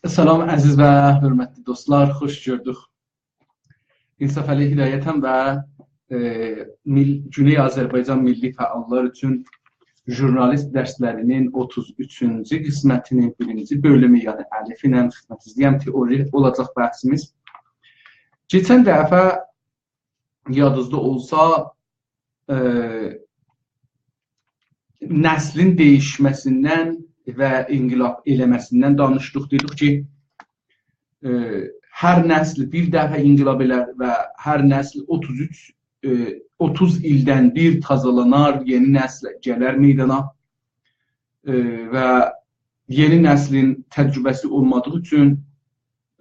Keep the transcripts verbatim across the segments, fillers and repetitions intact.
سلام، عزیز و حؤرمتلی دوستلار، خوش گؤردوک. انصافعلی هدایتم و، ائ، میل-، گونئی آذربایجان میللی فعاللار اوچون ژورنالیست درسلری‌نین اوتوز اوچونجو قسمتی‌نین بیرینجی بؤلومو، یعنی الف ایله خدمتینیزده‌یم. تئوری اولاجاق بحثیمیز. کئچن دفعه یادینیزدا اولسا، ائ، نسلین دییشمه‌سیندن و انقلاب ائله‌مه‌سیندن دانیشدیق. دئدیک کی، ائ، هر نسل بیر دفعه انقلاب ائلر و هر نسل اوتوز اوچ، ائ، اوتوز ایلدن بیر تازالانار، یئنی نسل گلر میدانا، ائ، و یئنی نسلین تجربه‌سی اولمادیغی اوچون،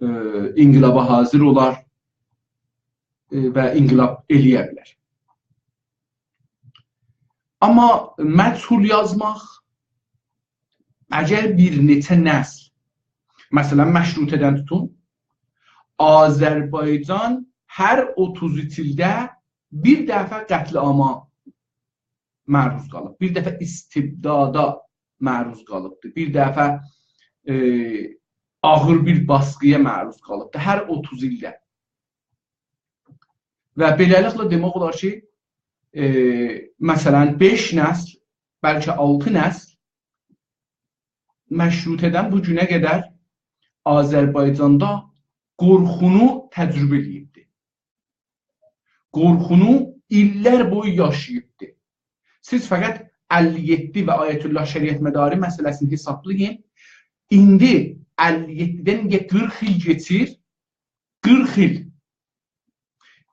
ائ، انقلابا حاضر اولار، ائ، و انقلاب ائله‌یه بیلر. آمما مجهول یازماق، اگر بیر نئچه نسل، مثلا، مشروطه‌دن توتون، آذربایجان هر اوتوز اوچ ایلده بیر دفعه قتل‌عاما معروض قالیب، بیر دفعه استبدادا معروض قالیبدیر، بیر دفعه، ائ، آغیر بیر باسقی‌یا معروض قالیبدیر هر اوتوز ایلده. و بئله‌لیکله دئمک اولار کی، ائ، مثلا، بئش نسل، بلکه آلتی نسل مشروطه‌دن بو گونه قدر آذربایجاندا قورخونو تجربه ائله‌ییبدی. قورخونو ایللر بویو یاشاییبدی. سیز فقط اللی یئددی و آیت‌الله شریعتمداری مسئله‌سینی حسابلایین. ایندی اللی یئددیدن ایندیه قیرخ ایل کئچیر. قیرخ ایل.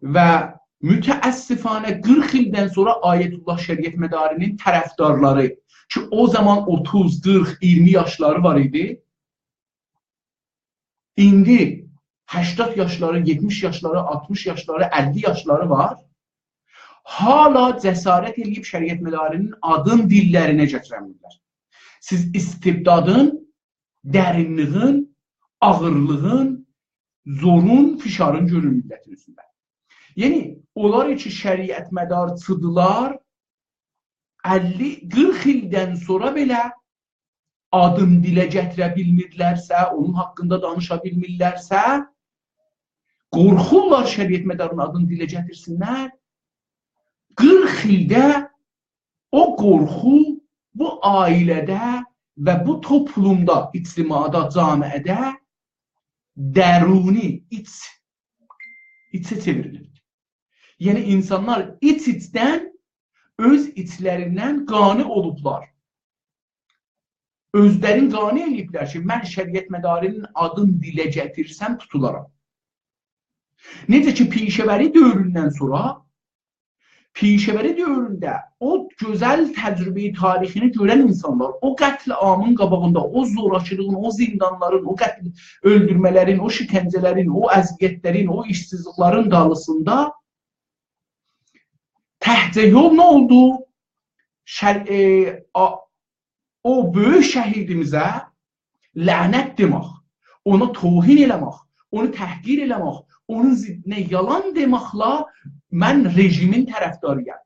و متأسفانه قیرخ ایلدن سونرا آیت‌الله شریعتمداری‌نین طرفدارلاری کی، او زامان اوتوز، قیرخ، اییرمی یاشلاری وار ایدی، ایندی هشتاد یاشلاری، یئتمیش یاشلاری، آلتمیش یاشلاری، اللی یاشلاری وار. حالا جسارت ائله‌ییب شریعتمداری‌نین آدین دیللرینه گتیرمیرلر. سیز استبدادین، درینلیگین، آغیرلیغین، زورون، فشارین گؤرون میللتین اوستونده. یعنی، اونلار کی شریعتمدارچیدیلار، اللی، قیرخ ایلدن سونرا بئله آدین دیله گتیره بیلمیرلرسه، اونون حاقیندا دانیشا بیلمیرلرسه، قورخورلار شریعتمدارین آدینی دیله گتیرسینلر. قیرخ ایلده او قورخو بو عائله‌ده و بو توپلومدا، اجتماعدا، جامعه‌ده درونی، ایچ، ایچه چئوریلیر. یعنی، اینسانلار ایچ-ایچدن، اؤز ایچلریندن قانع اولوبلار. اؤزلرین قانع ائله‌ییبلر کی، من شریعتمداری‌نین آدینی دیله گتیرسم، توتولارام. نئجه کی، پیشه‌وری دؤوروندن سونرا، پیشه‌وری دؤورونده او گؤزل تجربه‌ی تاریخی‌نی گؤرن اینسانلار، او قتل‌عامین قاباغیندا، او زوراکیلیغین، او زیندانلارین، او قتل، اؤلدورمه‌لرین، او شکنجه‌لرین، او اذیت‌لرین، او ایشسیزلیکلرین دالیسیندا تکجه یول نه اولدو؟ شر-، ائ، آ-، او بؤیوک شهیدیمیزه لعنت دئمک، اونا توهین ائله‌مک، اونو تحقیر ائله‌مک، اونون ضدینه یالان دئمکله من رژیمین طرفداری‌یام.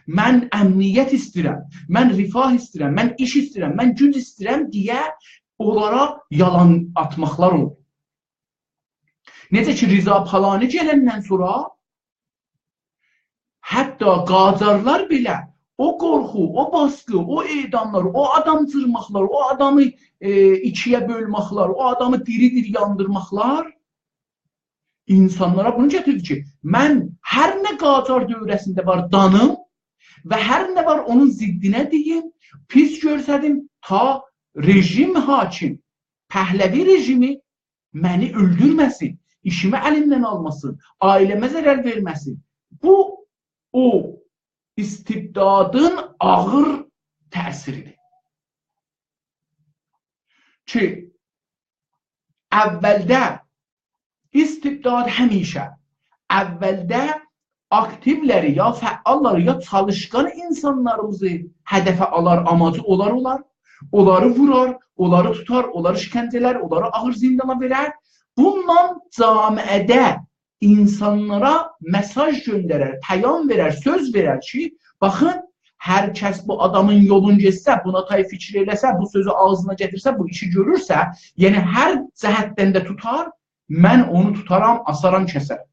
من امنیت ایسته‌ییرم، من رفاه ایسته‌ییرم، من ایش ایسته‌ییرم، من گوج ایسته‌ییرم دئیه اونلارا یالان آتماقلار اولدو. نئجه کی، رضا پالانی گلندن سونرا حتی قاجارلار بئله او قورخو، او باسقی، او اعداملار، او آدام جیرماقلار، او آدامی، ائ، ایکی‌یه بؤلمکلر، او آدامی دیری-دیری یاندیرماقلار اینسانلارا بونو گتیردی کی، من هر نه قاجار دؤوره‌سینده وار دانیم و هر نه وار اونون ضدینه دئییم، پیس گؤرسدیم، تا رژیم حاکم، پهلوی رژیمی منی اؤلدورمه‌سین، ایشیمی الیمدن آلماسین، عائله‌مه ضرر وئرمه‌سین. بو، او استبدادین آغیر تأثیری‌دیر. کی، اولده استبداد همیشه، اولده آکتیولری، یا فعاللاری، یا چالیشقان اینسانلاریمیزی هدفه آلار، آماجی اولار، اولار، اونلاری وورار، اونلاری توتار، اونلاری شکنجه‌لر، اونلاری آغیر زیندانا وئرر. بونونلا جامعه‌ده اینسانلارا مئساژ گؤندرر، پیام وئرر، سؤز وئرر کی، باخین، هر کس بو آدامین یولون گئتسه، بونا تای فیکیر ائله‌سه، بو سؤزو آغزینا گتیرسه، بو ایشی گؤرورسه، یعنی هر جهتدن ده توتار، من اونو توتارام، آسارام، کسرم.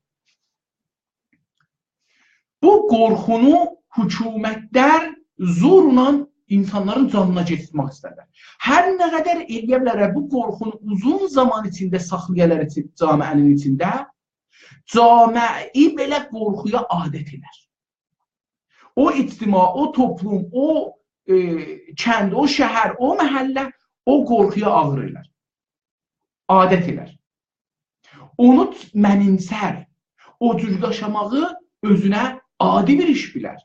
بو قورخونو حکومتلر زورلا اینسانلارین جانینا گئتیرمک ایسترلر. هر نه قدر ائله‌یه بیلرلر، بو قورخونو اوزون زامان ایچینده ساخلایالار ایچین-، جامعه‌نین ایچینده، جامعه‌نی بئله قورخویا عادت ائدر. او اجتماع، او توپلوم، او، ائ، کند، او شهر، او محله او قورخویا آغیر ائلر. عادت ائلر. اونو ت-، منیمسر. او جور یاشاماغی اؤزونه عادی بیر ایش بیلر.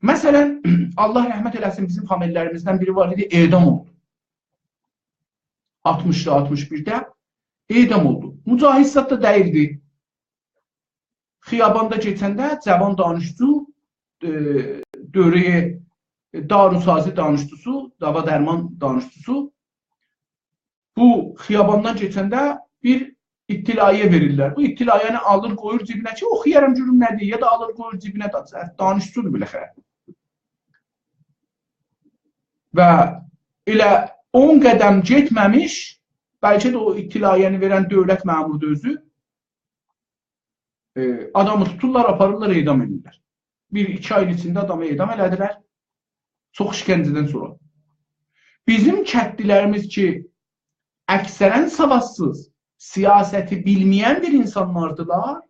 مثلا، الله رحمت ائله‌سین، بیزیم فامیللریمیزدن بیری وار ایدی، اعدام اولدو. آلتمیشدا، آلتمیش بیرده اعدام اولدو. مجاهد زاد دا دئییلدی. خیاباندا کئچنده جاوان دانشجو، ائ، دوره‌ی داروسازی دانشجوسو، داوا درمان دانشجوسو، بو خیاباندان کئچنده بیر اطلاعیه وئریرلر. بو اطلاعیه‌نی آلیر، قویور جیبینه کی، اوخویارام گؤروم نه‌دیر، یا دا آلیر، قویور جیبینه، دا دانشجودور بالاخره. و ائله اون قدم گئتمه‌میش، بلکه ده او اطلاعیه‌نی وئرن دؤولت مأمورودور اؤزو، ائ، آدامی توتورلار، آپاریرلار، اعدام ائدیرلر. بیر، ایکی آیین ایچینده آدامی اعدام ائله‌دیلر. چوخ ایشکنجه‌دن سونرا. بیزیم کندلی‌لریمیز کی، اکثرا سوادسیز، سیاستی بیلمه‌ین بیر اینسانلاردیلار،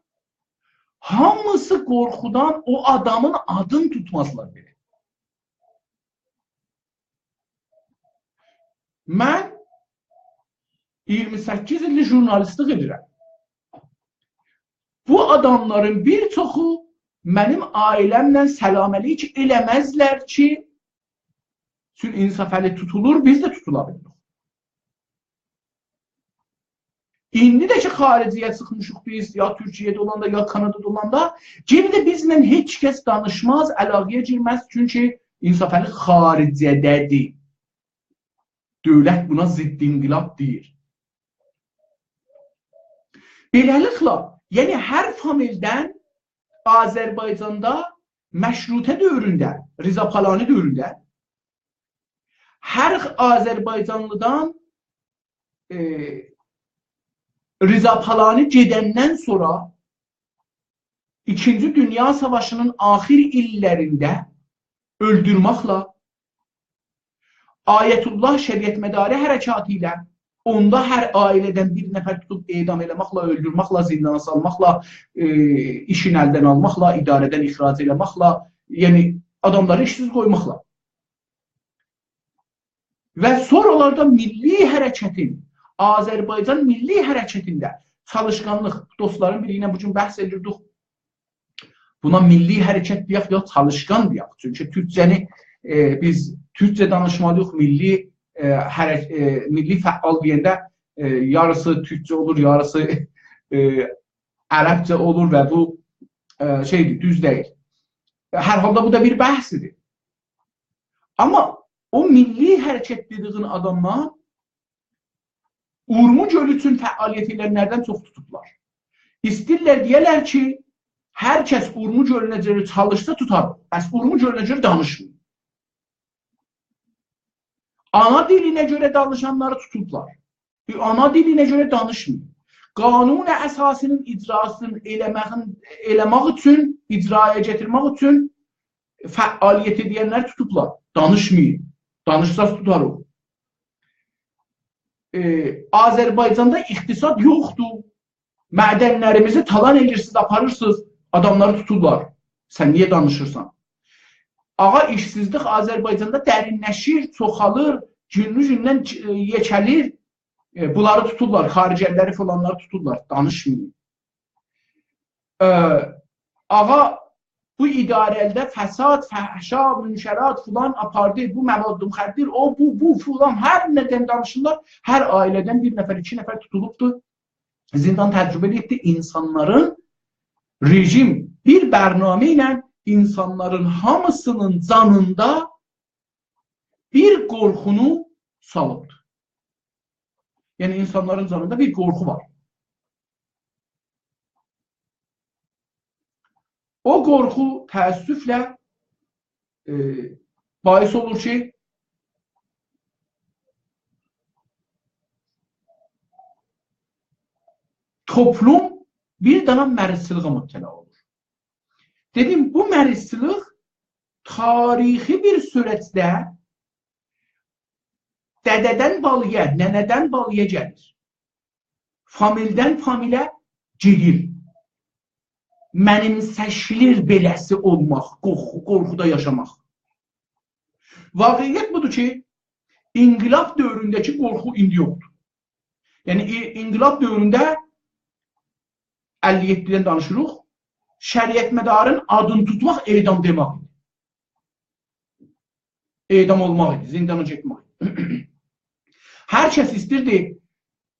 هامیسی قورخودان او آدامین آدینی توتمازلار بئله. من ایگیرمی سککیز ایلدیر ژورنالیستلیک ائدیرم. بو آداملارین بیر چوخو منیم عائله‌مله سلام علیک ائله‌مزلر کی، چون انصافعلی توتولور، بیز ده توتولا بیلیریک. ایندی ده کی، خارجه‌یه چیخمیشیق بیز، یا تورکیه‌ده اولاندا، یا کانادادا اولاندا، یئنه ده بیزله هئچ کس دانیشماز، علاقه‌یه گیرمز، چونکی انصافعلی خارجه‌ده‌دیر. دؤولت بونا ضد انقلاب دئییر. بئله‌لیکله، یعنی هر فامیلدن آذربایجاندا مشروطه دؤورونده، رضا پالانی دؤورونده هر آذربایجانلیدان، ائ، رضا پالانی گئدندن سونرا ایکینجی دونیا ساواشی‌نین آخیر ایللرینده اؤلدورمکله، آیت‌الله شریعتمداری حرکاتی ایله، اوندا هر عائله‌دن بیر نفر توتوب اعدام ائله‌مکله، اؤلدورمکله، زیندانا سالماقلا، ائ، ایشین الدن آلماقلا، اداره‌دن اخراج ائله‌مکله، یعنی آداملاری ایشسیز قویماقلا. و سونرالاردا میللی حرکتین، آذربایجان میللی حرکتینده چالیشقانلیق، دوستلارین بیری ایله بو گون بحث ائدیردیک. بونا میللی حرکت دئیک، یا چالیشقان دئیک. چونکی تورکجه‌نی، ائ، بیز تورکجه دانیشمالی‌ییق، میللی، ائ، حرک-، ائ، میللی فعال دئینده، ائ، یاریسی تورکجه اولور، یاریسی، ائ، عربجه اولور و بو، ائ، شئیدیر، دوز دئییل. هر حالدا بو دا بیر بحثدیر. آمما او میللی حرکت دئدیگین آداملار اورمو گؤلو اوچون فعالیت ائدنلردن چوخ توتوبلار. ایسته‌ییرلر دئیه‌لر کی، هر کس اورمو گؤلونه گؤره چالیشسا توتار، پس اورمو گؤلونه گؤره دانیشمایین. آنا دیلینه گؤره دانیشانلاری توتوبلار. آنا دیلینه گؤره دانیشمایین. قانون اساسی‌نین اجراسینی ائله‌مه‌یین، ائله‌مک اوچون، اجرایا گتیرمک اوچون فعالیت ائدنلری توتوبلار. دانیشمایین. دانیشساز توتاریق. ائ، آذربایجاندا اقتصاد یوخدور. معدنلریمیزی تالان ائدیرسینیز، آپاریرسینیز، آداملاری توتورلار. سن نییه دانیشیرسان؟ آغا، ایشسیزلیک آذربایجاندا درینلشیر، چوخالیر، گونلو-گوندن چ-، ائ، یئکه‌لیر. ائ، بونلاری توتورلار، خارجه‌لی‌لری فلانلاری توتورلار. دانیشمایین. ائ، آغا، بو اداره‌ده فساد، فحشا، منکرات فلان آپاردی، بو مواد مخدر، او، بو، بو فلان، هر نه‌دن دانیشیرلار، هر عائله‌دن بیر نفر، ایکی نفر توتولوبدور، زندان تجربه ائدیبدیر. اینسانلارین، رژیم بیر برنامه ایله اینسانلارین هامیسی‌نین جانیندا بیر قورخونو سالیبدیر. یعنی، اینسانلارین جانیندا بیر قورخو وار. او قورخو تأسفله، ائ، باعث اولور کی، توپلوم بیر دنه مریضچیلیغه مبتلا اولور. دئدیم، بو مریضچیلیک تاریخی بیر سورجده دده‌دن بالایا، ننه‌دن بالایا گلیر. فامیلدن فامیله گئدیر. منیمسه‌شیلیر بئله‌سی اولماق، قورخو، قورخودا یاشاماق. واقعیت بودور کی، انقلاب دؤورونده‌کی قورخو ایندی یوخدور. یعنی، ای-، انقلاب دؤورونده اللی یئددیدن دانیشیریق، شریعتمدارین آدینی توتماق اعدام دئمک ایدی. اعدام اولماق ایدی، زیندانا گئتمک ایدی. هر کس ایستیردی،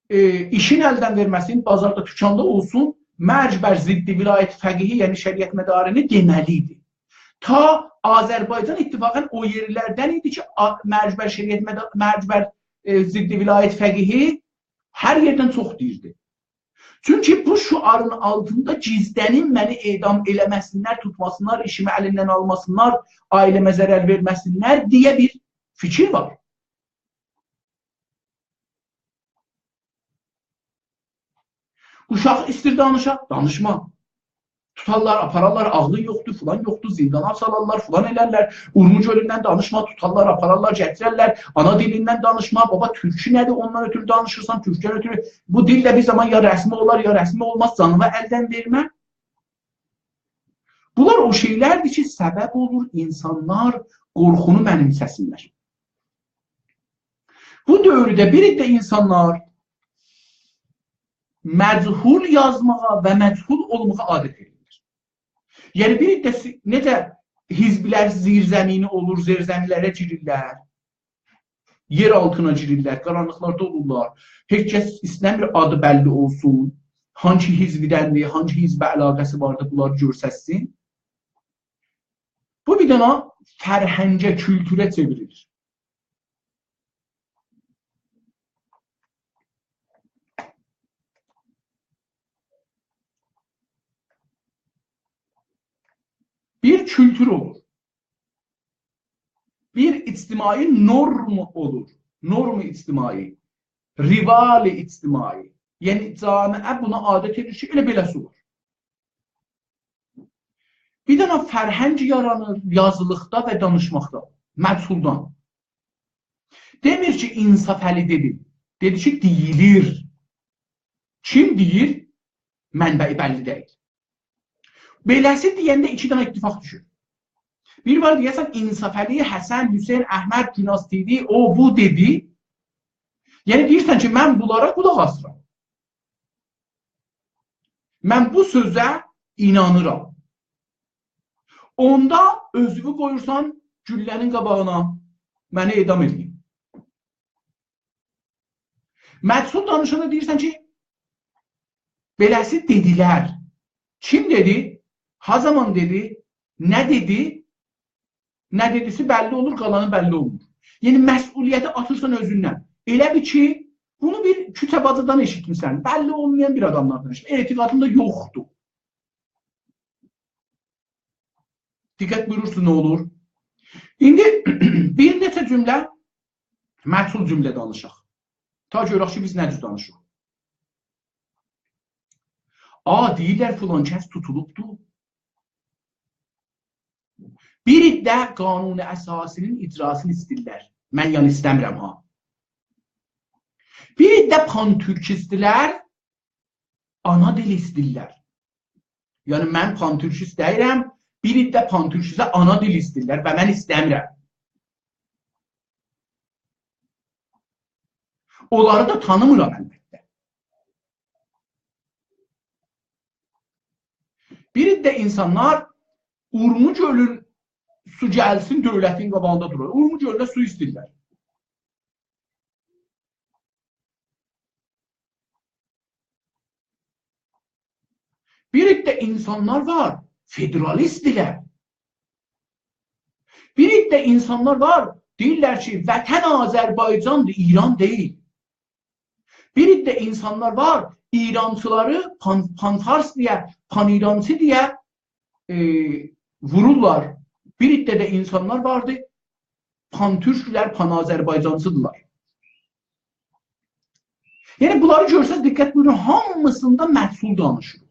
ائ، ایشین الدن وئرمه‌سین، بازاردا، توکاندا اولسون، مرگ بر ضد ولایت فقیهی، یعنی شریعتمدارینی دئمه‌لی ایدی. تا آذربایجان اتفاقاً او یئرلردن ایدی کی، آ-، مرگ بر شریعتمدا-، مرگ بر، ائ، ضد ولایت فقیهی هر یئردن چوخ دئییردی. چونکی بو شعارین آلتیندا گیزلنیم منی اعدام ائله‌مه‌سینلر، توتماسینلار، ایشیمی الیمدن آلماسینلار، عائله‌مه ضرر وئرمه‌سینلر دئیه بیر فیکیر وار. اوشاق ایستیر دانیشا، دانیشما. توتارلار، آپارارلار، عاغلین یوخدور، فلان یوخدور، زیندانا سالارلار، فلان ائلرلر. اورمو گؤلوندن دانیشما، توتارلار، آپارارلار، گتیررلر. آنا دیلیندن دانیشما، بابا، تورکو نه‌دیر، اوندان اؤترو دانیشیرسان، تورکدن اؤترو. بو دیل ده بیر زامان یا رسمی اولار، یا رسمی اولماز، جانینی الدن وئرمه. بونلار او شئیلردیر کی، سبب اولور اینسانلار قورخونو منیمسه‌سینلر. بو دؤورده بیر عده اینسانلار مجهول یازماغا و مجهول اولماغا عادت ائدیرلر. یعنی، بیر عده سی-، نئجه حزبلر زیرزمینی اولور، زیرزمینلره گیریرلر، یئر آلتینا گیریرلر، قارانلیقلاردا اولورلار. هئچ کس ایسته‌میر آدی بللی اولسون، هانسی حزبدندیر، هانسی حزبه علاقه‌سی واردیر، بونلاری گؤرستسین. بو بیر دنه فرهنگه، کولتوره چئوریلیر. بیر کولتور اولور. بیر اجتماعی نورم اولور. نورم اجتماعی، روال اجتماعی. یعنی، جامعه بونا عادت ائدیر کی، ائله بئله‌سی اولور. بیر دنه فرهنگ یارانیر یازیلیقدا و دانیشماقدا، مجهولدان. دئمیر کی، انصافعلی دئدی. دئدی کی، دئییلیر. کیم دئییر؟ منبعی بللی دئییل. بئله‌سی دئینده ایکی دنه اتفاق دوشور. بیر وار دئیه‌سن، انصافعلی، حسن، حسین، احمد، گوناز تی‌وی، او، بو دئدی. یعنی دئییرسن کی، من بونلارا قولاق آسیرام. من بو سؤزه اینانیرام. اوندا اؤزووو قویورسان گولله‌نین قاباغینا، منی اعدام ائدین. مجهول دانیشاندا دئییرسن کی، بئله‌سی دئدیلر. کیم دئدی؟ ها زامان دئدی؟ نه دئدی؟ نه دئدیسی بللی اولور، قالانی بللی اولمور. یعنی، مسئولیتی آتیرسان اؤزوندن. ائله بیل کی، بونو بیر کوچه باجیدان ائشیتمیسن. بللی اولمایان بیر آداملاردان ائشیتمیسن. اعتقادین دا یوخدور. دقت بویورورسونوز، نه اولور؟ ایندی بیر نئچه جمله، مجهول جمله دانیشاق. تا گؤرک کی، بیز نه جور دانیشیریق. آ، دئییرلر، فلان کس توتولوبدو. بیر عده قانون اساسی‌نین اجراسینی ایسته‌ییرلر. من، یعنی، ایسته‌میرم، ها. بیر عده پان‌تورکیستلر آنا دیل ایسته‌ییرلر. یعنی، من پان‌تورکیست دئییرم، بیر عده پان‌تورکیسته آنا دیل ایسته‌ییرلر و من ایسته‌میرم. اونلاری دا تانیمیرام، البته. بیر عده اینسانلار اورمو گؤلون سو گلسین، دؤولتین قاباغیندا دورور. اورمو گؤلونه سو ایسته‌ییرلر. بیر عده اینسانلار وار، فدرالیستدیرلر. بیر عده اینسانلار وار، دئییرلر کی، وطن آذربایجاندیر، ایران دئییل. بیر عده اینسانلار وار، ایرانچیلاری پان-، پان‌فارس دئیه، پان‌ایرانچی دئیه ائ، وورورلار. بیر عده ده اینسانلار واردی، پان‌تورکلر، پان‌آذربایجانچی‌دیرلار. یعنی، بونلاری گؤرسز، دقت بویورون، هامیسیندا مجهول دانیشیریق.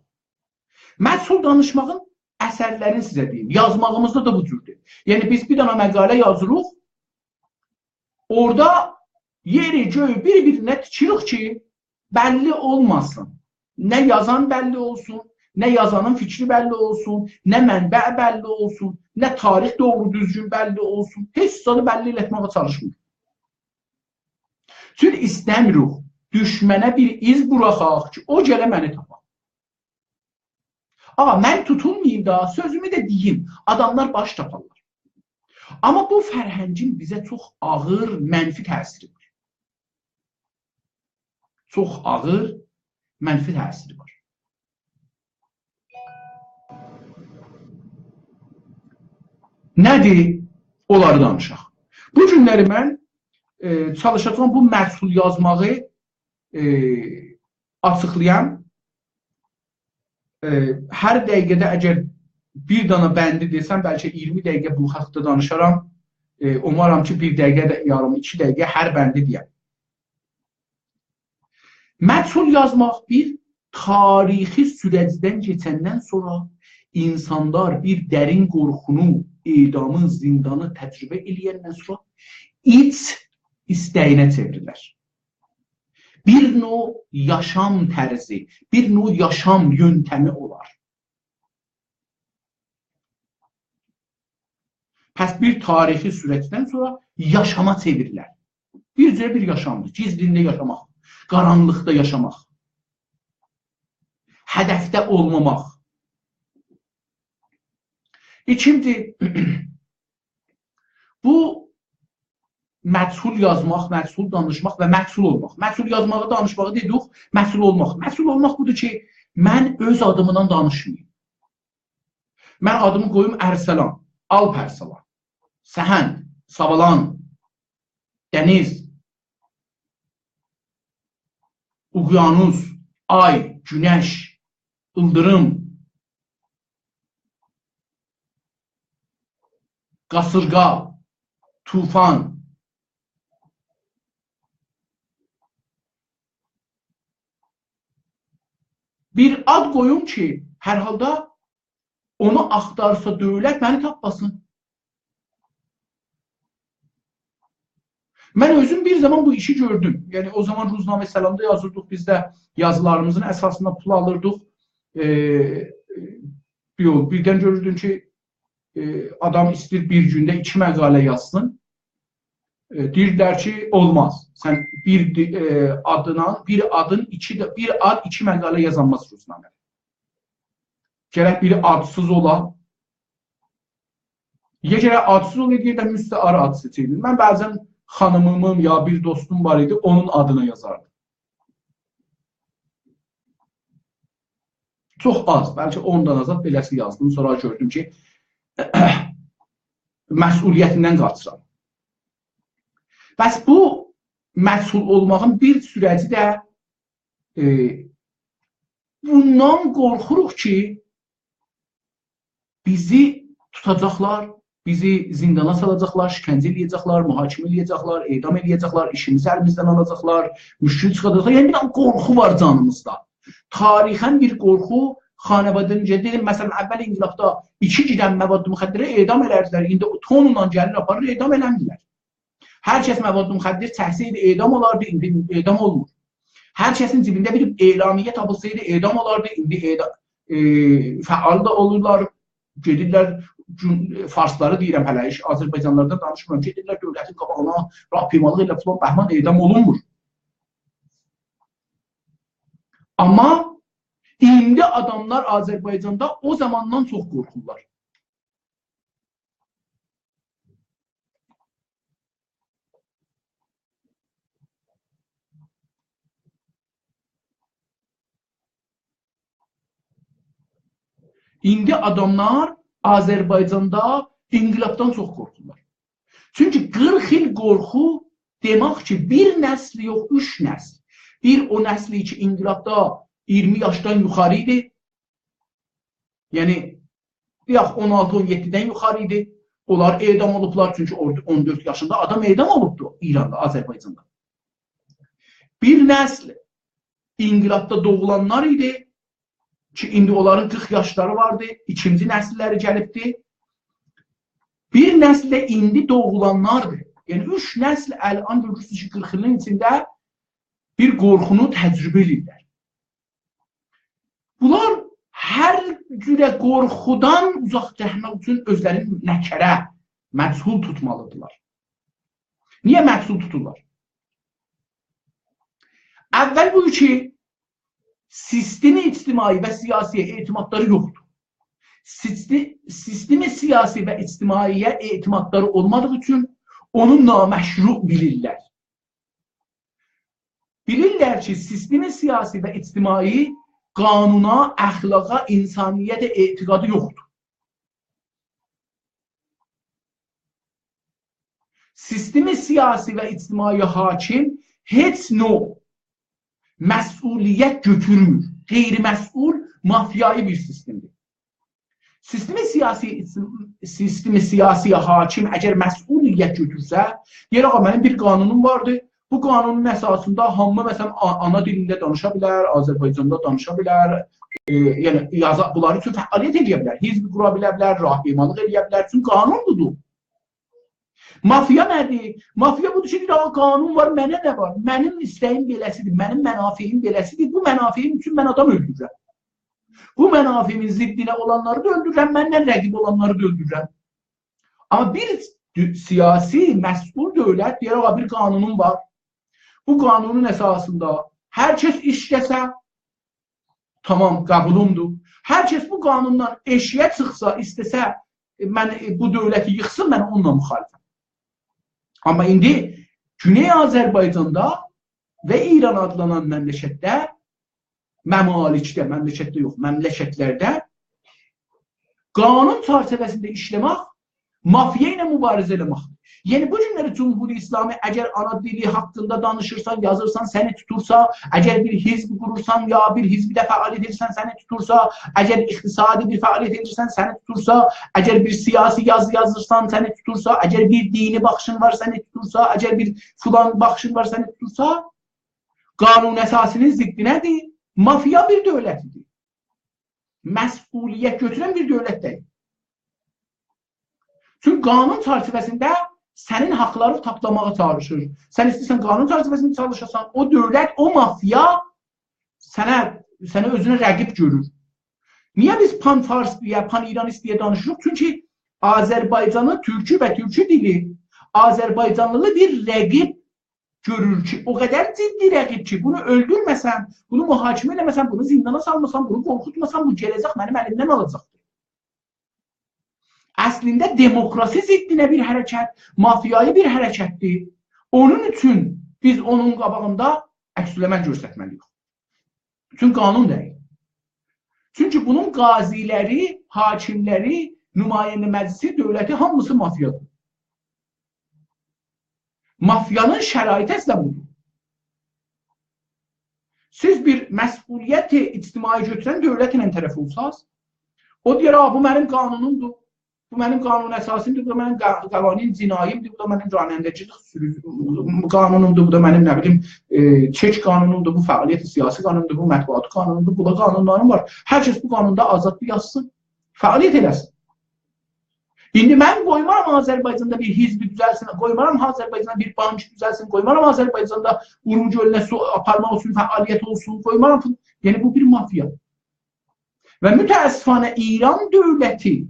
مجهول دانیشماغین اثرلرینی سیزه دئییم. یازماغیمیزدا دا بو جوردور. یعنی، بیز بیر دنه مقاله یازیریق، اورادا یئری، گؤیو بیر-بیرینه تیکیریک کی، بللی اولماسین. نه یازان بللی اولسون، نه یازانین فیکری بللی اولسون، نه منبع بللی اولسون، نه تاریخ دوغرو دوزگون بللی اولسون. هئچ زادی بللی ائلتمه‌یه چالیشمیریق. چونکی ایسته‌میریک دوشمنه بیر ایز بوراخاق کی، او گله منی تاپا. آغا، من توتولماییم دا، سؤزومو ده دئییم، آداملار باش تاپارلار. آمما بو فرهنگین بیزه چوخ آغیر منفی تأثیری وار. چوخ آغیر منفی تأثیری وار. نه‌دیر؟ اونلاری دانیشاق. بو گونلری من، ائ، چالیشاجاغام بو مجهول یازماغی، ائ، آچیقلایام. ائ، هر دقیقه‌ده اگر بیر دنه بندی دئسم، بلکه اییرمی دقیقه بو حاقدا دانیشارام. ائ، اومارام کی، بیر دقیقه ده یاریم، ایکی دقیقه هر بندی دئیم. مجهول یازماق بیر تاریخی سورجدن کئچندن سونرا اینسانلار بیر درین قورخونو، اعدامی، زیندانی تجربه ائله‌یندن سونرا ایچ ایسته‌یینه چئوریلر. بیر نوع یاشام طرزی، بیر نوع یاشام یؤنتمی اولار. پس بیر تاریخی سورجدن سونرا یاشاما چئوریلر. بیر جور بیر یاشامدیر. گیزلینده یاشاماق، قارانلیقدا یاشاماق، هدفده اولماماق. ایکینجی، بو مجهول یازماق، مجهول دانیشماق و مجهول اولماق. مجهول یازماغی، دانیشماغی دئدیک، مجهول اولماق. مجهول اولماق بودور کی، من اؤز آدیمدان دانیشماییم. من آدیمی قویوم ارسلان، آلپ ارسلان، سهند، ساوالان، دنیز، اقیانوس، آی، گونش، ایلدیریم، قاسیرغا، طوفان. بیر آد قویوم کی، هر حالدا اونو آختارسا دؤولت، منی تاپماسین. من اؤزوم بیر زامان بو ایشی گؤردوم. یعنی، او زامان روزنامه سلامدا یازیردیق، بیز ده یازیلاریمیزین اساسیندا پول آلیردیق. ائ، ائ، یوخ، بیردن گؤروردون کی، ائ، آدام ایسته‌ییر بیر گونده ایکی مقاله یازسین. ائ، دئییردیلر کی، اولماز. سن بیر دی-، ائ، آدینا، بیر آدین ایکی ده، بیر آد ایکی مقاله یازانماز روزنامه‌ده. گرک بیری آدسیز اولا. یا گرک آدسیز اولا، یا دا مستعار آد سئچه‌یدین. من بعضا خانیمیمین یا بیر دوستوم وار ایدی، اونون آدینا یازاردیم. چوخ آز، بلکه اون دانا زاد بئله‌سی یازدیم. سونرا گؤردوم کی، مسئولیتیندن قاچیرام. پس بو مجهول اولماغین بیر سورجی ده، ائ، بوندان قورخوروق کی، بیزی توتاجاقلار، بیزی زیندانا سالاجاقلار، شکنجه ائله‌یه‌جکلر، محاکمه ائله‌یه‌جکلر، اعدام ائله‌یه‌جکلر، ایشیمیزی الیمیزدن آلاجاقلار، موشکول چیخاجاقلار. یعنی، بیر دنه قورخو وار جانیمیزدا. تاریخا بیر قورخو، خانواده‌نین، دئدیم، مثلا، اول انقلابدا ایکی گرم مواد مخدره اعدام ائلردیلر. ایندی او تونلا گلیر، آپاریر، اعدام ائله‌میرلر. هر کس مواد مخدر چکسه‌یدی، اعدام اولاردی، ایندی اعدام اولمور. هر کسین جیبینده بیر اعلامیه تاپیلسایدی، اعدام اولاردی، ایندی اعدا-، ائ، فعال دا اولورلار، گئدیرلر، گون-، فارسلاری دئییرم هله، هئچ آذربایجانلیلاردان دانیشمیرام، گئدیرلر دؤولتین قاباغینا، راهپیمالیق ائله فلان بهمان، اعدام اولونمور. آمما ایندی آداملار آذربایجاندا او زاماندان چوخ قورخورلار. ایندی آداملار آذربایجاندا انقلابدان چوخ قورخورلار. چونکی قیرخ ایل قورخو دئمک کی، بیر نسل یوخ، اوچ نسل. بیر او نسلی کی، انقلابدا اییرمی یاشدان یوخاری ایدی. یعنی، دئیک، اون آلتی، اون یئددیدن یوخاری ایدی. اونلار اعدام اولوبلار، چونکی اور-، اون دؤرد یاشیندا آدام اعدام اولوبدو ایراندا، آذربایجاندا. بیر نسل انقلابدا دوغولانلار ایدی کی، ایندی اونلارین قیرخ یاشلاری واردی، ایکینجی نسیللری گلیبدی. بیر نسل ده ایندی دوغولانلاردیر. یعنی، اوچ نسل الان گؤرورسونوز کی، قیرخ ایلین ایچینده بیر قورخونو تجربه ائدیرلر. بونلار هر جوره قورخودان اوزاق گلمک اوچون اؤزلرینی نکره، مجهول توتمالیدیرلار. نییه مجهول توتورلار؟ اول بو کی، سیستم اجتماعی و سیاسی‌یه اعتمادلاری یوخدور. سیستی-، سیستم سیاسی و اجتماعی‌یه اعتمادلاری اولمادیغی اوچون اونو نامشروع بیلیرلر. بیلیرلر کی، سیستم سیاسی و اجتماعی قانونا، اخلاقا، انسانیته اعتقادی یوخدور. سیستم سیاسی و اجتماعی حاکم هئچ نوع مسئولیت گؤتورمور. غیرمسئول، مافیایی بیر سیستمدیر. سیستم سیاسی، سیستم سیاسی حاکم اگر مسئولیت گؤتورسه، دئیر: «آغا، منیم بیر قانونوم واردی. بو قانونون اساسیندا هامی، مثلا، آ-، آنا دیلینده دانیشا بیلر، آذربایجاندا دانیشا بیلر، ائ، یعنی یازا، بونلار اوچون فعالیت ائله‌یه بیلر، حزب قورا بیله بیلر، راهپیمالیق ائله‌یه بیلر.» چونکی قانون بودور. مافیا نه‌دیر؟ مافیا بودور کی، دئییر: «آغا، قانون وار، منه نه وار؟ منیم ایسته‌ییم بئله‌سیدیر، منیم منافعیم بئله‌سیدیر. بو منافعیم اوچون من آدام اؤلدورورم. بو منافعیمین ضدینه اولانلاری دا اؤلدورورم، منن رقیب اولانلاری دا اؤلدورورم.» آمما بیر دو-، سیاسی، مسئول دؤولت دئیر: «آغا، بیر قانونوم وار. بو قانونون اساسیندا هر کس ایشله‌سه، تامام، قبولومدور. هر کس بو قانوندان ائشییه چیخسا، ایسته‌سه، ائ، من، ائ، بو دؤولتی ییخسین، من اونونلا مخالفم.» آمما ایندی گونئی آذربایجاندا و ایران آدلانان مملکتده، ممالکده، مملکتده یوخ، مملکتلرده قانون چرچیوه‌سینده ایشله‌مک مافیا ایله مبارزه ائله‌مکدیر. یعنی، بو گونلری جمهوری اسلامی، اگر آنا دیلی حاقیندا دانیشیرسان، یازیرسان، سنی توتورسا، اگر بیر حزب قورورسان، یا بیر حزبده فعالیت ائدیرسن، سنی توتورسا، اگر اقتصادی بیر فعالیت ائدیرسن، سنی توتورسا، اگر بیر سیاسی یازی یازیرسان، سنی توتورسا، اگر بیر دینی باخیشین وار، سنی توتورسا، اگر بیر فلان باخیشین وار، سنی توتورسا، قانون اساسی‌نین ضدینه‌دیر. مافیا بیر دؤولتیدیر. مسئولیت گؤتورن بیر دؤولت دئییل. چونکی قانون چرچیوه‌سینده سنین حاقلارینی تاپدالاماغا چالیشیر. سن ایسته‌ییرسن قانون چرچیوه‌سینده چالیشاسان، او دؤولت، او مافیا سنه، سنی اؤزونه رقیب گؤرور. نییه بیز پان‌فارس دئیه، پان‌ایرانیست دئیه دانیشیریق؟ چونکی آذربایجانی، تورکو و تورکو دیلی، آذربایجانلی‌نی بیر رقیب گؤرور کی، او قدر جدی رقیب کی، بونو اؤلدورمه‌سن، بونو محاکمه ائله‌مه‌سن، بونو زیندانا سالماسان، بونو قورخوتماسان، بو گله‌جک منیم الیمدن آلاجاقدیر. اصلینده دموکراسی ضدینه بیر حرکت، مافیایی بیر حرکتدیر. اونون اوچون بیز اونون قاباغیندا عکس‌العمل گؤسترمه‌لی‌ییک. چونکی قانون دئییل. چونکی بونون قاضی‌لری، حاکم‌لری، نماینده مجلسی، دؤولتی، هامیسی مافیادیر. مافیانین شرایطی اصلاً بودور. سیز بیر مسئولیت اجتماعی گؤتورن دؤولتله طرف اولساز، او دئیر: «آ، بو منیم قانونومدور. بو منیم قانون اساسیمدیر، بو دا منیم قا-، قوانین جناییمدیر، بو دا منیم رانندگیلیک سورو-، قانونومدور، بو دا منیم، نه بیلیم، ائ، چک قانونومدور، بو فعالیت سیاسی قانونومدور، بو مطبوعات قانونومدور، بو دا قانونلاریم وار. هر کس بو قانوندا آزادلیق یازسین، فعالیت ائله‌سین.» ایندی من قویمارام آذربایجاندا بیر حزب دوزلسین، قویمارام آذربایجاندا بیر بانک دوزلسین، قویمارام آذربایجاندا اورمو گؤلونه سو آپارماق اوچون فعالیت اولسون، قویمارام فی-، یعنی بو بیر مافیا. و متأسفانه ایران دؤولتی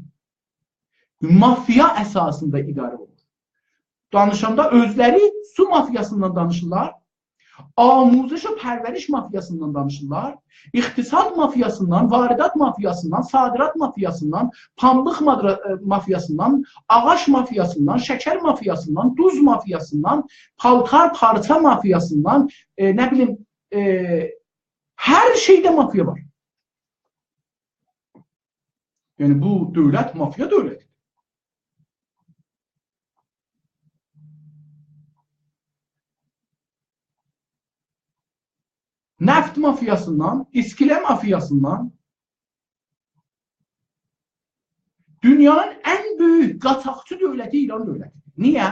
مافیا اساسیندا اداره اولونور. دانیشاندا اؤزلری سو مافیاسیندان دانیشیرلار، آموزش و پرورش مافیاسیندان دانیشیرلار، اقتصاد مافیاسیندان، واردات مافیاسیندان، صادرات مافیاسیندان، پامبیق مادرا-، ائ، مافیاسیندان، آغاج مافیاسیندان، شکر مافیاسیندان، دوز مافیاسیندان، پالتار پارچا مافیاسیندان، ائ، نه بیلیم، ائ، هر شئیده مافیا وار. یعنی، بو دؤولت مافیا دؤولتیدیر. نفت مافیاسیندان، ایسکله مافیاسیندان، دونیانین ان بؤیوک قاچاقچی دؤولتی ایران دؤولتی‌دیر. نییه؟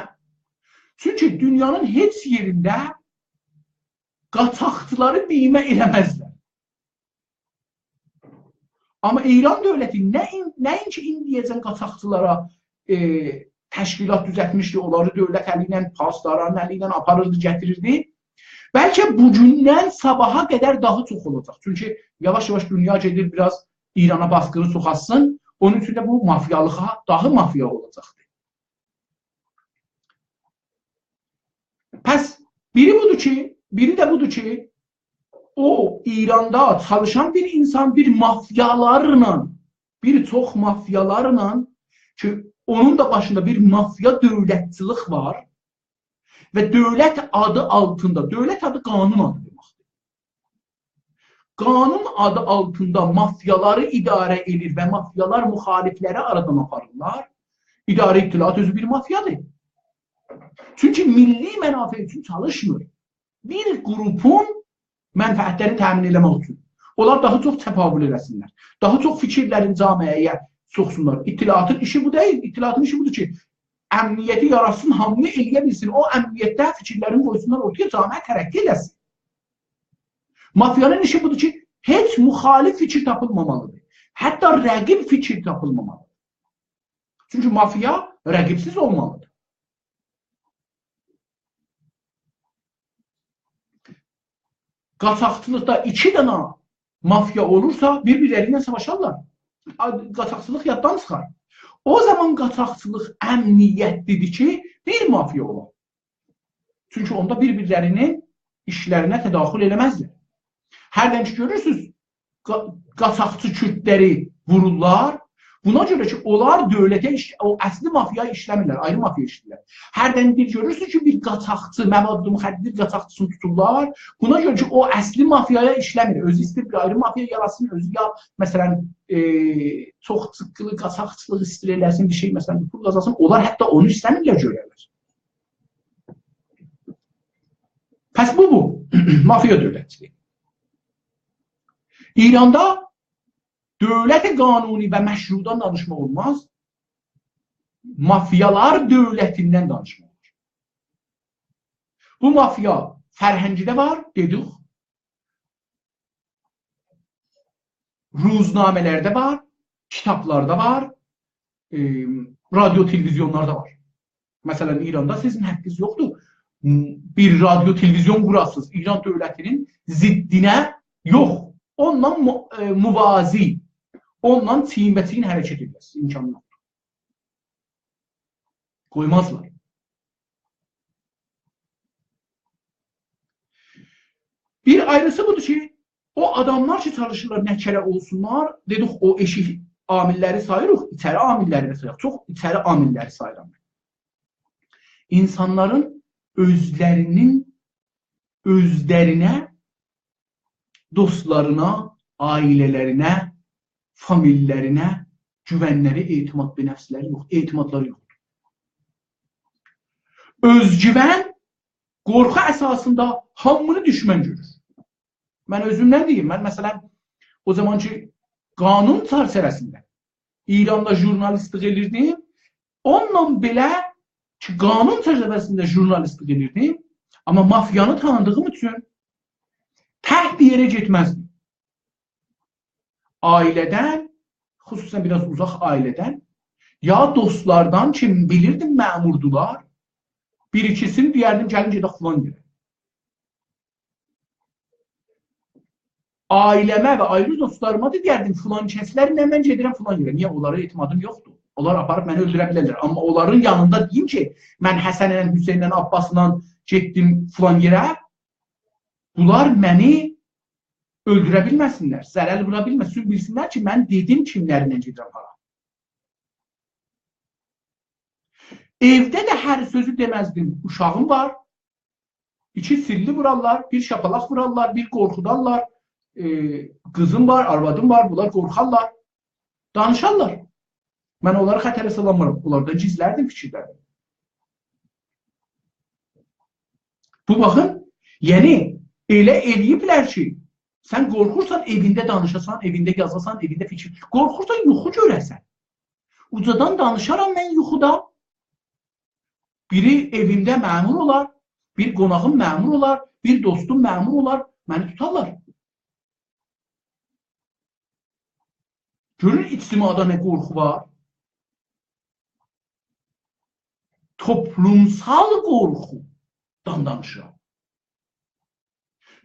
چونکی دونیانین هئچ یئرینده قاچاقچیلاری بیمه ائله‌مزلر. آمما ایران دؤولتی نه این-، نه‌اینکی ایندیه‌جن قاچاقچیلارا، ائ، تشکیلات دوزلتمیشدی، اونلاری دؤولت الی ایله، پاسداران الی ایله آپاریردی، گتیریردی. بلکه بوگوندن صاباحا قدر داها چوخ اولاجاق. چونکی یاواش-یاواش دونیا گئدیر، بیر آز ایرانا باسقینی چوخالتسین. اونون اوچون ده بو مافیالیغا داها مافیا اولاجاقدیر. پس بیری بودور کی، بیری ده بودور کی، او ایراندا چالیشان بیر اینسان بیر مافیالارلا، بیر چوخ مافیالارلا کی، اونون دا باشیندا بیر مافیا دؤولتچیلیک وار و دؤولت آدی آلتیندا، دؤولت آدی قانون آدی دئمکدیر. قانون آدی آلتیندا مافیالاری اداره ائدیر و مافیالار مخالفلری آرادان آپاریرلار. اداره اطلاعات اؤزو بیر مافیادیر. چونکی میللی منافع اوچون چالیشمیر. بیر گروپون منفعتلرینی تأمین ائله‌مک اوچون. اونلار داها چوخ تفاول ائله‌سینلر. داها چوخ فیکیرلرین جامعه‌یه سوخسونلار. اطلاعاتین ایشی بو دئییل. اطلاعاتین ایشی بودور کی، امنیتی یاراتسین، هامینی ائلیه بیلسین. او امنیتده فیکیرلرینی قویسونلار اورتایا، جامعه ترقی ائله‌سین. مافیانین ایشی بودور کی، هئچ مخالف فیکیر تاپیلمامالیدیر. حتی رقیب فیکیر تاپیلمامالیدیر. چونکی مافیا رقیبسیز اولمالیدیر. قاچاقچیلیقدا ایکی دنه مافیا اولورسا، بیر-بیرلری ایله ساواشارلار. آ، قاچاقچیلیق یاددان چیخار. او زامان قاچاقچیلیق امنیتلی‌دیر کی، بیر مافیا اولار. چونکی اوندا بیر-بیرلرینین ایشلرینه تداخل ائله‌مزلر. هردن کی گؤرورسونوز، قا-، قاچاقچی کوردلری وورورلار، بونا گؤره کی، اونلار دؤولته ایش-، او اصلی مافیایا ایشله‌میرلر، آیری مافیایا ایشله‌ییرلر. هردن بیر گؤرورسونوز کی، بیر قاچاقچی، مواد مخدر قاچاقچیسینی توتورلار، بونا گؤره کی، او اصلی مافیایا ایشله‌میر. اؤزو ایسته‌ییر بیر آیری مافیا یاراتسین، اؤزو یا، مثلا، ائ، چوخ چیققیلی قاچاقچیلیق ایسته‌ییر ائله‌سین، بیر شئی، مثلا، بیر پول قازانسین. اونلار حتی اونو ایسته‌میرلر گؤره‌لر. پس بو، بو. مافیا دؤولتچیلیگی. ایراندا دؤولت قانونی و مشروعدان دانیشماق اولماز. مافیالار دؤولتیندن دانیشماق اولار. بو مافیا فرهنگده وار، دئدیک. روزنامه‌لرده وار، کیتابلاردا وار، ائ، رادیو، تلویزیونلاردا وار. مثلا، ایراندا سیزین حاققینیز یوخدور، م، بیر رادیو، تلویزیون قوراسینیز، ایران دؤولتی‌نین ضدینه یوخ. اوننان مو-، ائ، موازی، اوننان چیین به چیین حرکت ائده‌سینیز. امکانی یوخدور. قویمازلار. بیر آیریسی بودور کی، او آداملار کی، چالیشیرلار نه کره اولسونلار، دئدیک، او ائشیک عامللری ساییریق، ایچری عامللری ده ساییریق. چوخ ایچری عامللری ساییرام من. اینسانلارین اؤزلرینین، اؤزلرینه، دوستلارینا، عائله‌لرینه، فامیللرینه گوونلری، اعتماد به نفسلری یوخ، اعتمادلاری یوخدور. اؤزگوون، قورخو اساسیندا هامینی دوشمن گؤرور. من اؤزومدن دئییم، من، مثلا، او زامان کی، قانون چرچیوه‌سینده ایراندا ژورنالیستلیک ائدیردیم، اونونلا بئله کی، قانون چرچیوه‌سینده ژورنالیستلیک ائدیردیم، آمما مافیانی تانیدیغیم اوچون تک بیر یئره گئتمزدیم. عائله‌دن، خصوصا بیر آز اوزاق عائله‌دن، یا دوستلاردان کی، بیلیردیم مأموردولار، بیر ایکیسینی دئیردیم، «گلین گئدک فلان یئره.» عائله‌مه و آیری دوستلاریما دا دئیردیم، «فلان کسلرله من گئدیرم فلان یئره.» نییه؟ اونلارا اعتمادیم یوخدور. اونلار آپاریب منی اؤلدوره بیلرلر. آمما اونلارین یانیندا دئییم کی، من حسنله، حسینله، عباسلا گئتدیم فلان یئره، بونلار منی اؤلدوره بیلمه‌سینلر، ضرر وورا بیلمه‌سین. چونکی بیلسینلر کی، من دئدیم کیملرله گئدیرم هارا. ائوده ده هر سؤزو دئمزدیم. اوشاغیم وار، ایکی سیللی وورارلار، بیر شاپالاق وورارلار، بیر قورخودارلار، ائ، قیزیم وار، آروادیم وار، بونلار قورخارلار، دانیشارلار. من اونلاری خطره سالانمیرام، اونلاردان گیزلردیم فیکیرلریمی. بو باخین، یعنی ائله ائله‌ییبلر کی، سن قورخورسان ائوینده دانیشاسان، ائوینده یازاسان، ائوینده فیکیر، قورخورسان یوخو گؤره‌سن. اوجادان دانیشارام من یوخودا. بیری ائویمده مأمور اولار، بیر قوناغیم مأمور اولار، بیر دوستوم مأمور اولار، منی توتارلار. گؤرون، اجتماعدا نه قورخو وار؟ توپلومسال قورخودان دانیشیرام.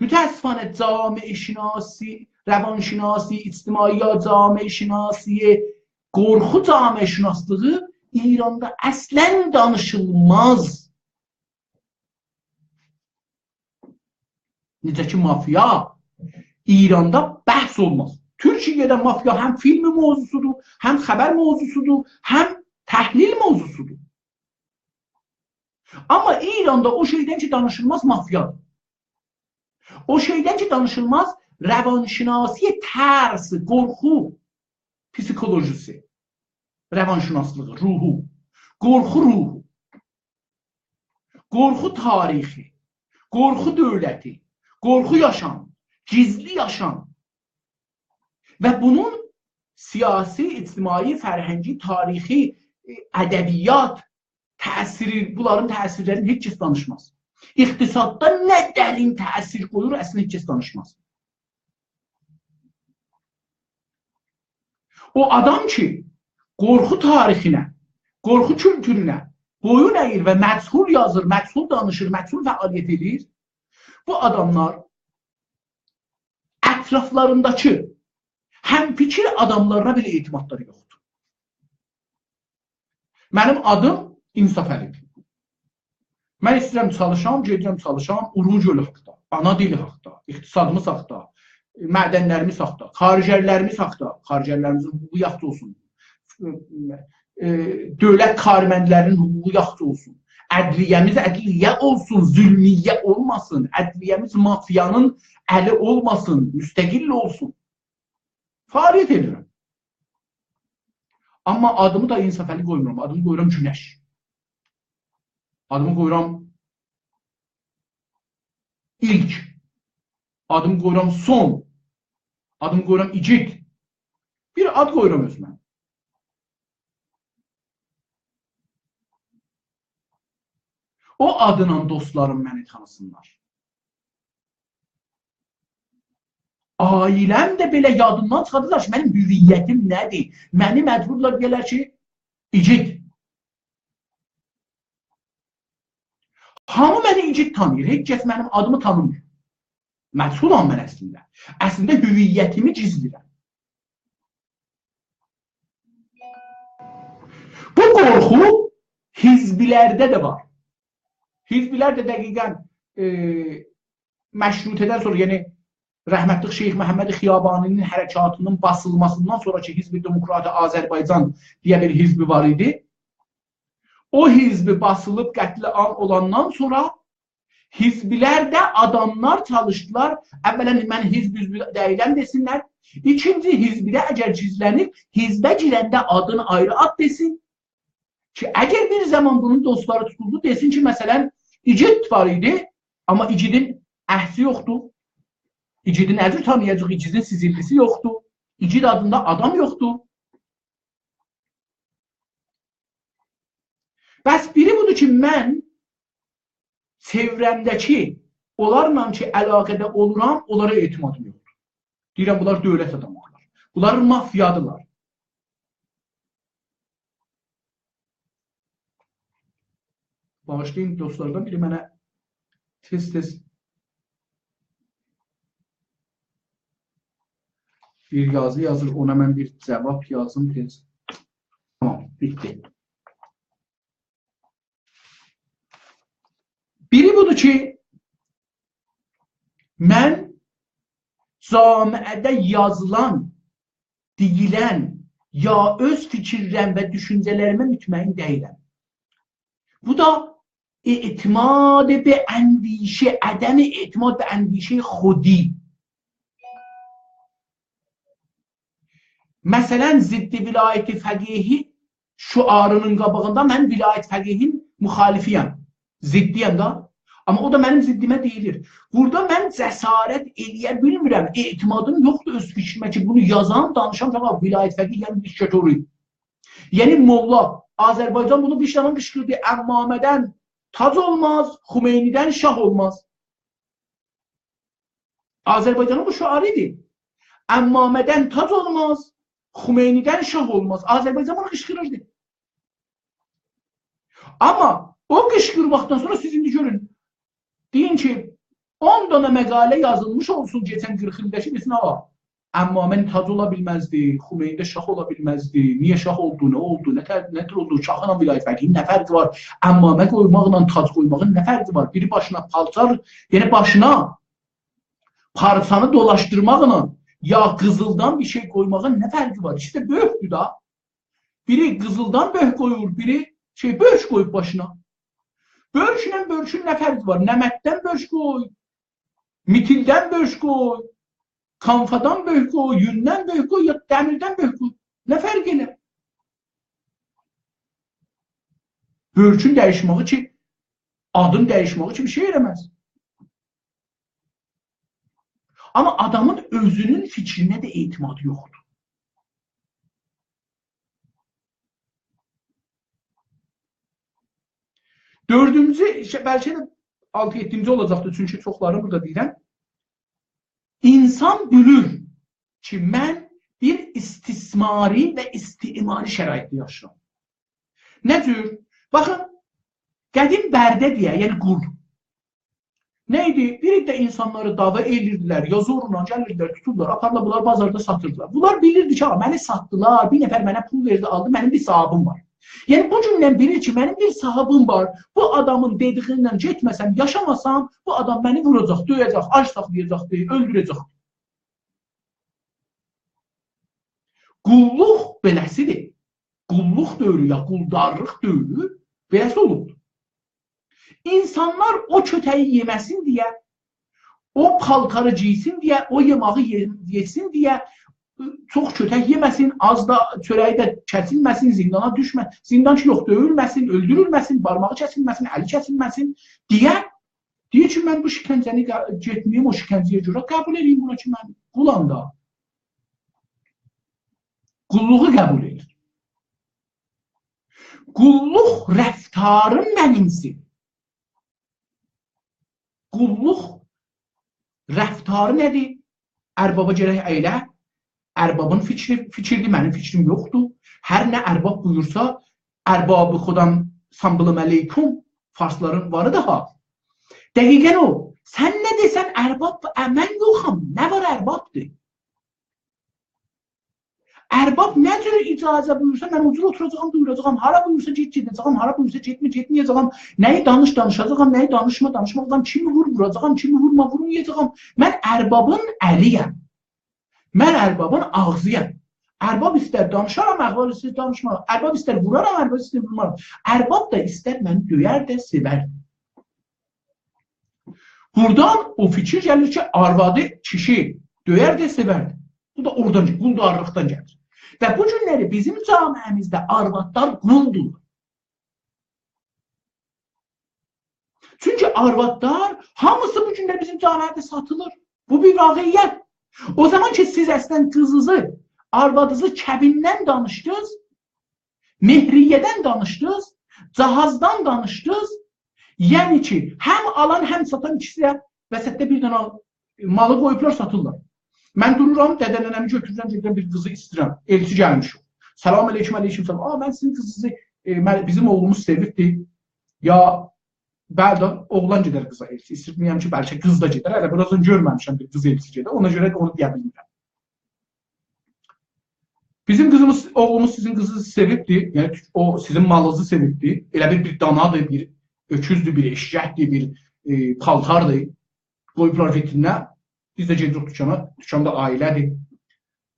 متأسفانه جامعه‌شناسی، روانشناسی اجتماعی یا جامعه‌شناسی قورخو جامعه‌شناسلیغی ایراندا اصلاً دانیشیلماز. نئجه کی، مافیا ایراندا بحث اولماز. تورکیه‌ده مافیا هم فیلم موضوعسودور، هم خبر موضوعسودور، هم تحلیل موضوعسودور. آمما ایراندا او شئیدن کی دانیشیلماز مافیادیر. او شئیدن کی دانیشیلماز روانشناسی ترس، قورخو پسیکولوژیسی، روانشناسلیغی، روحو، قورخو روحو، قورخو تاریخی، قورخو دؤولتی، قورخو یاشام، گیزلی یاشام. و بونون سیاسی، اجتماعی، فرهنگی، تاریخی، ائ، ادبیات تأثیری، بونلارین تأثیرلرینی هئچ کس دانیشماز. اقتصاددا نه درین تأثیر قویور، اصلاً هئچ کس دانیشماز. او آدام کی قورخو تاریخینه، قورخو کولتورونه بویون اَییر و مجهول یازیر، مجهول دانیشیر، مجهول فعالیت ائدیر، بو آداملار اطرافلارینداکی همفکر آداملارینا بئله اعتمادلاری یوخدور. منیم آدیم انصافعلی‌دیر. من ایسته‌ییرم چالیشام، گئدیرم چالیشام، اورمو گؤلو حاقدا، آنا دیلی حاقدا، اقتصادیمیز حاقدا، معدنلریمیز حاقدا، کارگرلریمیز حاقدا، کارگرلریمیزین حقوقو یاخشی اولسون، ائ، دؤولت کارمندلری‌نین حقوقو یاخشی اولسون، عدلیه‌میز عدلیه اولسون، ظلمیه اولماسین، عدلیه‌میز مافیانین الی اولماسین، مستقل اولسون. فعالیت ائدیرم. آمما آدیمی دا انصافعلی قویمورام. آدیمی قویورام گونش. آدیمی قویورام ایلک. آدیمی قویورام سون. آدیمی قویورام ایگید. بیر آد قویورام اؤزومه. او آدینان دوستلاریم منی تانیسینلار. عائله‌م ده بئله یادیندان چیخاردیرلار کی، منیم هویتیم نه‌دیر؟ منی مجبوردولار دئیه‌لر کی، ایگید. هامی منی ایگید تانیییر، هئچ کس منیم آدیمی تانیمیر. مجهولام من اصلینده. اصلینده هویتیمی گیزله‌ییرم. بو قورخو حزبلرده ده وار. حزبلر ده دقیقاً، ائ، مشروطه‌دن سونرا، یعنی رحمتلی شیخ محمد خیابانی‌نین حرکاتی‌نین باسیلماسیندان سونرا کی، حزب دموکرات آذربایجان دئیه بیر حزبی وار ایدی. او حزبی باسیلیب قتل‌عام اولاندان سونرا حزبلرده آداملار چالیشدیلار. اولاً، من حزب عضوو دئییلم دئسینلر. ایکینجی، حزبده اگر گیزله‌نیب، حزبه گیرنده آدین آیری آد دئسین. کی، اگر بیر زامان بونون دوستلاری توتولدو، دئسین کی، مثلاً، ایگید وار ایدی، آمما ایگیدین عکسی یوخدور. ایگیدی نه جور تانییاجاق؟ ایگیدین سجلّی‌سی یوخدور. ایگید آدیندا آدام یوخدور. بس بیری بودور کی، من چئوره‌مده‌کی، اونلارلا کی علاقه‌ده اولورام، اونلارا اعتمادیم یوخدور. دئییرم، بونلار دؤولت آداملاریدیرلار. بونلار مافیادیرلار. باغیشلایین، دوستلاردان بیری منه تئز-تئز بیر یازی یازیر، اونا من بیر جاواب یازیم تئز. تامام، بیتدی. بیری بودور کی، من جامعه‌ده یازیلان، دئییلن، یا اؤز فیکیرلریمه و دوشونجه‌لریمه مطمئن دئییلم. بو دا اعتماد به اندیشه، عدم اعتماد به اندیشه خودی. مثلاً، ضد ولایت فقیهی شعاری‌نین قاباغیندا من ولایت فقیهی‌نین مخالفی‌یم، ضدی‌یم دا. آمما او دا منیم ضدیمه دئییلیر. بورادا من جسارت ائلیه بیلمیرم، اعتمادیم یوخدور اؤز فیکریمه کی، بونو یازام، دانیشام، تامام، ولایت فقیه، یعنی دیکتاتوری. یعنی موللا، آذربایجان بونو بیر زامان قیشقیردی: «عمامه‌دن تاج اولماز، خمینی‌دن شاه اولماز.» آذربایجانین بو شعاری ایدی: «عمامه‌دن تاج اولماز، خمینی‌دن شاه اولماز.» آذربایجان بونو قیشقیریردی. آمما او قیشقیرماقدان سونرا سیز ایندی گؤرون. دئیین کی، اون دانا مقاله یازیلمیش اولسون کئچن قیرخ ایلده کی، دئسین: «آ، عمامه تاج اولا بیلمزدی، خمینی ده شاه اولا بیلمزدی، نییه شاه اولدو، نه اولدو، نه تر-، نه تر اولدو، شاهلا ولایت فقیهین نه فرقی وار، عمامه قویماقلا تاج قویماغین نه فرقی وار؟» بیری باشینا پالتار، یعنی باشینا پارچانی دولاشدیرماقلا یا قیزیلدان بیر شئی قویماغین نه فرقی وار؟ ایکیسی ده بؤرکدور دا. بیری قیزیلدان بؤرک قویور، بیری شئی، بؤرک قویوب باشینا. بؤرکله بؤرکون نه فرقی وار؟ نمددن بؤرک قوی، میتیلدن بؤرک قوی، کانفادان بؤرک قوی، یوندن بؤرک قوی، یا دمیردن بؤرک قوی. نه فرق ائلر؟ بؤرکون دییشمه‌یی کی، آدین دییشمه‌یی کی، بیر شئی ائله‌مز. آمما آدامین اؤزونون فیکرینه ده اعتمادی یوخدور. دؤردونجو، ایشته بلکه ده آلتی، یئددینجی اولاجاقدیر، چونکی چوخلارینی بورادا دئییرم. اینسان بیلیر کی، من بیر استثماری و استعماری شرایطده یاشاییرام. نه جور؟ باخین، قدیم برده دئیه، یعنی قول. نه ایدی؟ بیر عده اینسانلاری دعوا ائلیردیلر، یا زورلا گلیردیلر، توتوردولار، آپاریرلار، بونلاری بازاردا ساتیردیلار. بونلار بیلیردی کی، «آ، منی ساتدیلار، بیر نفر منه پول وئردی، آلدی، منیم بیر صاحابیم وار.» یعنی، بو گوندن بیلیر کی، منیم بیر صاحابیم وار، بو آدامین دئدیگیندن گئتمه‌سم، یاشاماسام، بو آدام منی ووراجاق، دؤیه‌جک، آج ساخلایاجاق، دئییر، اؤلدوره‌جک. قوللوق بئله‌سیدیر. قوللوق دؤورو یا قولدارلیق دؤورو بئله‌سی اولوبدور. اینسانلار او کؤته‌یی یئمه‌سین دئیه، او پالتاری گئیسین دئیه، او یئماغی یئ-، یئسین دئیه، چوخ کؤتک یئمه‌سین، آز دا چؤره‌یی ده کسیلمه‌سین، زیندانا دوشمه-، زیندان کی یوخ، دؤیولمه‌سین، اؤلدورولمه‌سین، بارماغی کسیلمه‌سین، الی کسیلمه‌سین دئیه، دئییر کی، من بو شکنجه‌نی ق-، گئتمه‌ییم او شکنجه‌یه گؤره، قبول ائله‌ییم بونو کی، من قولام دا. قوللوغو قبول ائدیر. قوللوق رفتاری منیمسیر. قوللوق رفتاری نه‌دیر؟ اربابا گرک اَیله. اربابین فیکری فیکیردیر، منیم فیکریم یوخدور. هر نه ارباب بویورسا، «ارباب خودم سلام علیکم»، فارسلارین واری داها. دقیقاً او. سن نه دئسن، ارباب، ا، من یوخام. نه وار، اربابدیر. ارباب نه جور اجازه بویورسا، من او جور اوتوراجاغام، دویوراجاغام. هارا بویورسا گئت، گئده‌جه‌یم. هارا بویورسا گئتمه، گئتمه‌یه‌جه‌یم. نه‌یی دانیش، دانیشاجاغام. نه‌یی دانیشما، دانیشماجاغام. کیمی وور، ووراجاغام. کیمی وورما، وورمایاجاغام. من اربابین الی‌یم. من اربابین آغزی‌یام. ارباب ایستر دانیشارام، ارباب ایستر دانیشمارام. ارباب ایستر وورارام، ارباب ایستر وورمارام. ارباب دا ایستر منی دؤیر ده، سئور. بورادان او فیکیر گلیر کی، آروادی کیشی دؤیر ده، سئور ده. بو دا اورادان گلیر، قولدارلیقدان گلیر. و بو گونلری بیزیم جامعه‌میزده آروادلار قولدور. چونکی آروادلار هامیسی بو گونلر بیزیم جامعه‌ده ساتیلیر. بو بیر واقعیت. او زامان کی، سیز اصلاً قیزینیزی، آروادینیزی کبیندن دانیشدینیز، مهریه‌دن دانیشدینیز، جهازدان دانیشدینیز، یعنی کی، هم آلان، هم ساتان ایکیسی ده وسطده بیر دنه مالی قویوبلار، ساتیرلار. من دورورام، دده‌ننه‌می گؤتورورم، گئدیرم بیر قیزی ایسته‌ییرم. ائلچی گلمیش. «سلام علیکم»، «علیکم سلام. آ، من سیزین قیزینیزی، ائ، من، بیزیم اوغلوموز سئویبدی.» یا، بلی ده، اوغلان گئدر قیزا ائلچی. ایسته‌ییرم کی، بلکه قیز دا گئدر. هله بیرازدان گؤرمه‌میشم بیر قیز ائلچی گئده. اونا گؤره ده اونو دئیه بیلمیرم. «بیزیم قیزیمیز، اوغلوموز سیزین قیزینیزی سئویبدی، یعنی او سیزین مالینیزی سئویبدی. ائله بیل بیر دانادیر، بیر اؤکوزدور، بیر ائششکدیر، بیر، ائ، پالتاردیر. قویوبلار ویترینه. بیز ده گئدیریک دوکانا. دوکان دا عائله‌دیر.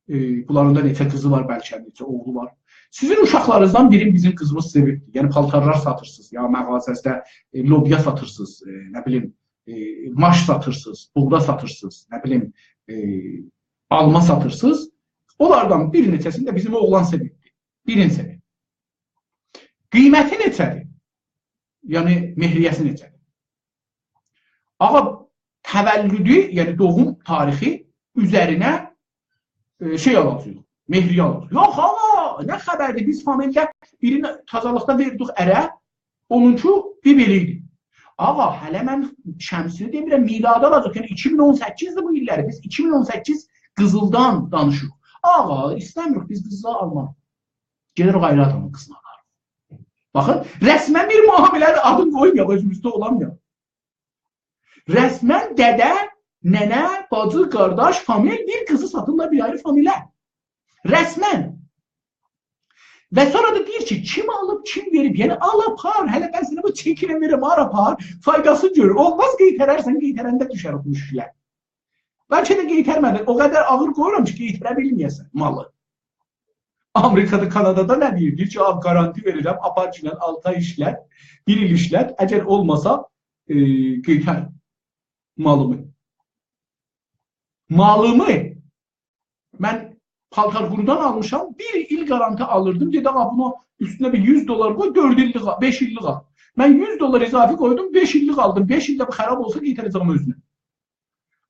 ائ، بونلارین دا نئچه قیزی وار، بلکه نئچه اوغلو وار. سیزین اوشاقلارینیزدان بیرینی بیزیم قیزیمیز سئویبدی.» یعنی پالتارلار ساتیرسینیز، یا مغازه‌ده، ائ، لوبیا ساتیرسینیز، ائ، نه بیلیم، ائ، ماش ساتیرسینیز، بوغدا ساتیرسینیز، نه بیلیم، ائ، آلما ساتیرسینیز. اونلاردان بیر نئچه‌سینی ده بیزیم اوغلان سئویبدی. بیرینی سئویبدی. قیمتی نئچه‌دیر؟ یعنی مهریه‌سی نئچه‌دیر؟ آغا، تولدو، یعنی دوغوم تاریخی اوزرینه، ائ، شئی آلاجاغیق. مهریه آلاجاق. یوخ، آقا، نه خبردیر؟ بیز فامیلده بیرینی تازالیقدا وئردیک اره، اونونکی بیر بئله ایدی. آقا، هله من شمسینی دئمیرم، میلادی آلاجاق. یعنی ایکی مین اون سککیزدیر بو ایللری. بیز ایکی مین اون سککیز قیزیلدان دانیشیریق. آقا، ایسته‌میریک بیز قیزیلی آلماق. گئدر او آیری آدامین قیزینی آلار. باخین، رسماً بیر معامله‌دیر، آدین قویمایاق، اؤزوموزده اولامایاق. رسماً دده، ننه، باجی، قارداش، فامیل بیر قیزی ساتیرلار بیر آیری فامیله. رسماً. و سونرا دا دئییر کی، کیم آلیب، کیم وئریب؟ یعنی، آل آپار، هله من سنه بو چکینی وئرم، آل آپار، فایداسینی گؤرور. اولماز، قئیتررسن، قئیترنده دوشر او موشکیله. بلکه ده قئیترمه‌دین، او قدر آغیر قویورام کی، قئیتره بیلمه‌یه‌سن مالی. آمریکادا، کانادادا نه دئییر؟ دئییر کی، «آل، گارانتی وئریرم، آپار گینن آلتی آی ایشلت، بیر ایل ایشلت، اگر اولماسا، ائ، قئیتر مالیمی.» مالیمی. من پالتارقورودان آلمیشام، بیر ایل گارانتی آلیردیم. دئدی، «آقا، بونو اوستونه بیر یوز دلار قوی، دؤرد ایللیک آل، بئش ایللیک آل.» من یوز دلار اضافی قویدوم، بئش ایللیک آلدیم. بئش ایلده بو خراب اولسا، قئیتره‌جم اؤزونه.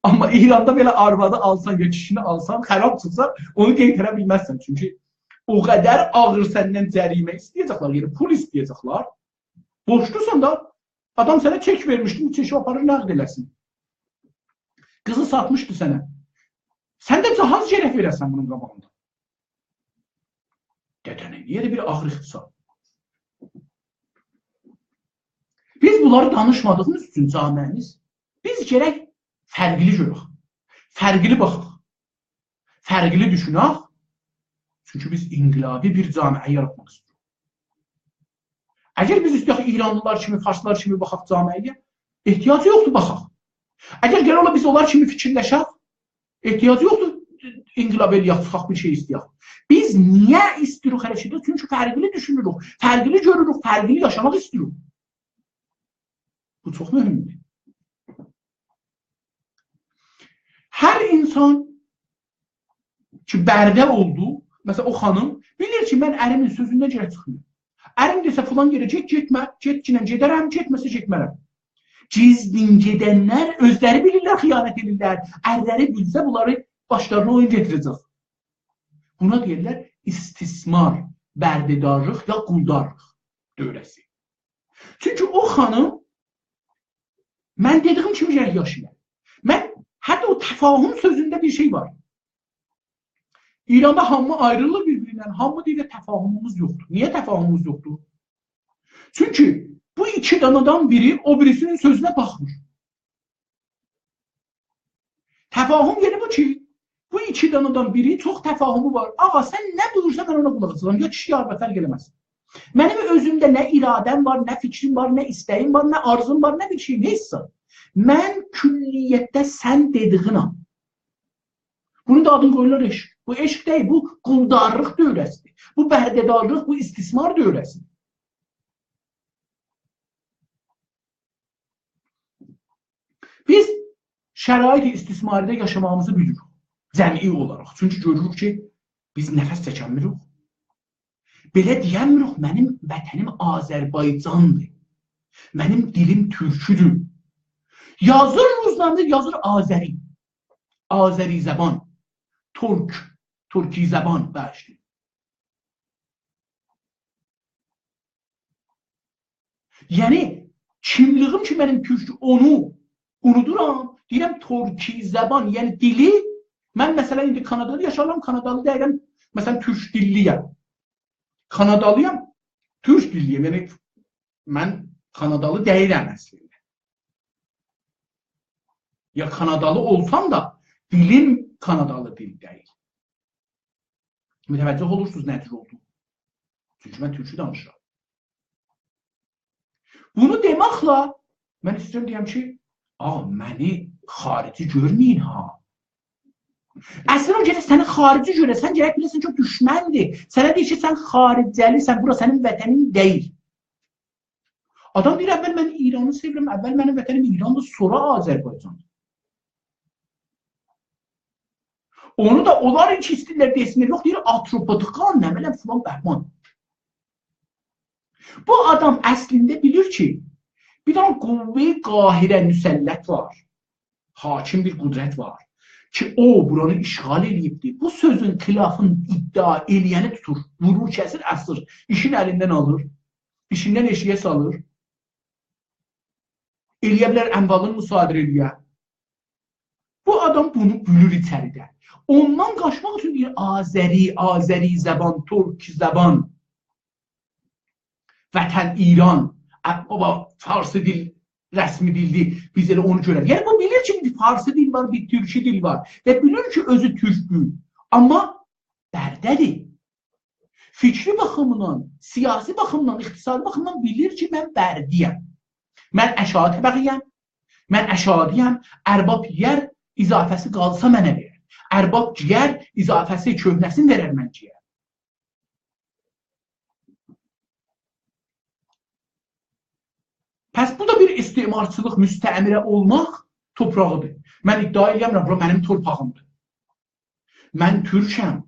آمما ایراندا بئله آروادی آلسان، یا کیشینی آلسان، خراب چیخسا، اونو قئیتره بیلمزسن. چونکی او قدر آغیر سندن جریمه ایسته‌یه‌جکلر، یعنی پول ایسته‌یه‌جکلر. بورجلوسان دا، آدام سنه چک وئرمیشدی، بو چکی آپاریر نقد ائله‌سین. قیزی ساتمیشدی سنه. سن ده جهاز گرک وئره‌سن بونون قاباغیندا. دده‌نه، نییه ده بیر آغیر اقتصاد؟ بیز بونلاری دانیشمادیغیمیز اوچون جامعه‌میز، بیز گرک فرقلی گؤرک، فرقلی باخاق، فرقلی دوشونک. چونکی بیز انقلابی بیر جامعه یاراتماق ایسته‌ییریک. اگر بیز ایسته‌یک ایرانلیلار کیمی، فارسلار کیمی باخاق جامعه‌یه، احتیاج یوخدور باخاق. اگر گرک اولا بیز اونلار کیمی فیکیرلشک، احتیاج یوخدور انقلاب ائله‌یک، چیخاق بیر شئی ایسته‌یک. بیز نییه ایسته‌ییریک حرکت ائدک؟ چونکی فرقلی دوشونوروک، فرقلی گؤروروک، فرقلی یاشاماق ایسته‌ییریک. بو چوخ مهمدور. هر اینسان کی، برده اولدو، مثلا، او خانیم بیلیر کی، من اریمین سؤزوندن گرک چیخماییم. اریم دئسه، «فلان یئره گئت»، گئتمه، گئتگینن گئدرم، گئتمه‌سه گئتمه‌رم. گیزلین گئدنلر اؤزلری بیلیرلر، خیانت ائدیرلر. ارلری بیلسه، بونلاری باشلارینا اویون گتیره‌جک. بونا دئییرلر استثمار، برده‌دارلیق یا قولدارلیق دؤوره‌سی. چونکی او خانیم، من دئدیگیم کیمی گرک یاشاییر. من، حتی او تفاهم سؤزونده بیر شئی وار. ایراندا هامی آیریلیر بیر-بیریندن، هامی دئییر کی، تفاهموموز یوخدور. نییه تفاهموموز یوخدور؟ چونکی بو ایکی دانادان بیری او بیریسینین سؤزونه باخمیر. تفاهم یعنی بو کی، بو ایکی دانادان بیری چوخ تفاهمی وار. آقا، سن نه بویورسان، من اونا قولاق آسیرام. یا کیشی آرواد فرق ائله‌مز. منیم اؤزومده نه اراده‌م وار، نه فیکریم وار، نه ایسته‌ییم وار، نه آرزوم وار، نه بیر شئییم، هئچ زاد. من کلیتده سن دئدیگینم. بونون دا آدینی قویورلار عشق. بو عشق دئییل، بو قولدارلیق دؤوره‌سیدیر. بو برده‌دارلیق، بو استثمار دؤوره‌سیدیر. بیز شرایط استثماریده یاشاماغیمیزی بیلیریک، جمعی اولاراق. چونکی گؤروروک کی، بیز نفس چکنمیریک. بئله دئینمیریک، «منیم وطنیم آذربایجاندیر. منیم دیلیم تورکودور.» یازیر روزنامه‌ده، یازیر آذری. آذری زبان. ترک. ترکی زبان، ببخشید. یعنی، کیملیگیم کی، منیم تورک، اونو اونودورام. دئییرم، ترکی زبان، یعنی دیلی، من، مثلا، ایندی کانادادا یاشاییرام، کانادالی دئییرم، مثلا، تورک دیللی‌یم. کانادالی‌یام، تورک دیللی‌یم. یعنی، من کانادالی دئییرم اصلینده. یا کانادالی اولسام دا، دیلیم کانادالی دیل دئییل. متوجه اولورسونوز نه جور اولدو؟ چونکی من تورکو دانیشیرام. بونو دئمکله من ایسته‌ییرم دئیم کی، آقا، منی خارجی گؤرمه‌یین ها. اصلینده او گرک سنی خارجی گؤره، سن گرک بیله‌سن کی، او دوشمندیر. سنه دئییر کی، سن خارجه‌لی‌سن، بورا سنین وطنین دئییل. آدام دئییر، اول من ایرانی سئویرم، اول منیم وطنیم ایراندیر، سونرا آذربایجان. اونو دا اونلار کی ایسته‌ییرلر دئسینلر، یوخ، دئییر، آتروپودوکان، نه بیلیم، فلان بهمان. بو آدام اصلینده بیلیر کی، بیر دنه قوه قاهره مسلط وار. حاکم بیر قدرت وار. کی، او بورانی اشغال ائله‌ییبدی. بو سؤزون خلافین ادعا ائله‌ینی توتور، وورور، کسیر، آسیر، ایشین الیندن آلیر، ایشیندن ائشیگه سالیر. ائله‌یه بیلر اموالین مصادره ائله‌یه. بو آدام بونو بیلیر ایچریده. اوندان قاچماق اوچون دئییر آذری، آذری زبان، ترک زبان، وطن ایران، ا، بابا، فارسی دیل رسمی دیلدیر، بیز ائله اونو گؤرک. یعنی بو بیلیر کی، بیر فارسی دیل وار، بیر تورکی دیل وار و بیلیر کی، اؤزو تورکدور. آمما برده‌دیر. فیکری باخیمیندان، سیاسی باخیمیندان، اقتصادی باخیمیندان بیلیر کی، من برده‌یم. من آشاغی طبقه‌یم، من آشاغی‌دایام، ارباب یئیر، اضافه‌سی قالسا منه وئرر. ارباب گئیر، اضافه‌سی، کؤهنه‌سینی وئرر، من گئیم. پس بو دا بیر استعمارچیلیق، مستعمره اولماق تورپاغیدیر. من ادعا ائله‌یه‌میرم، بورا منیم تورپاغیمدیر. من تورکم.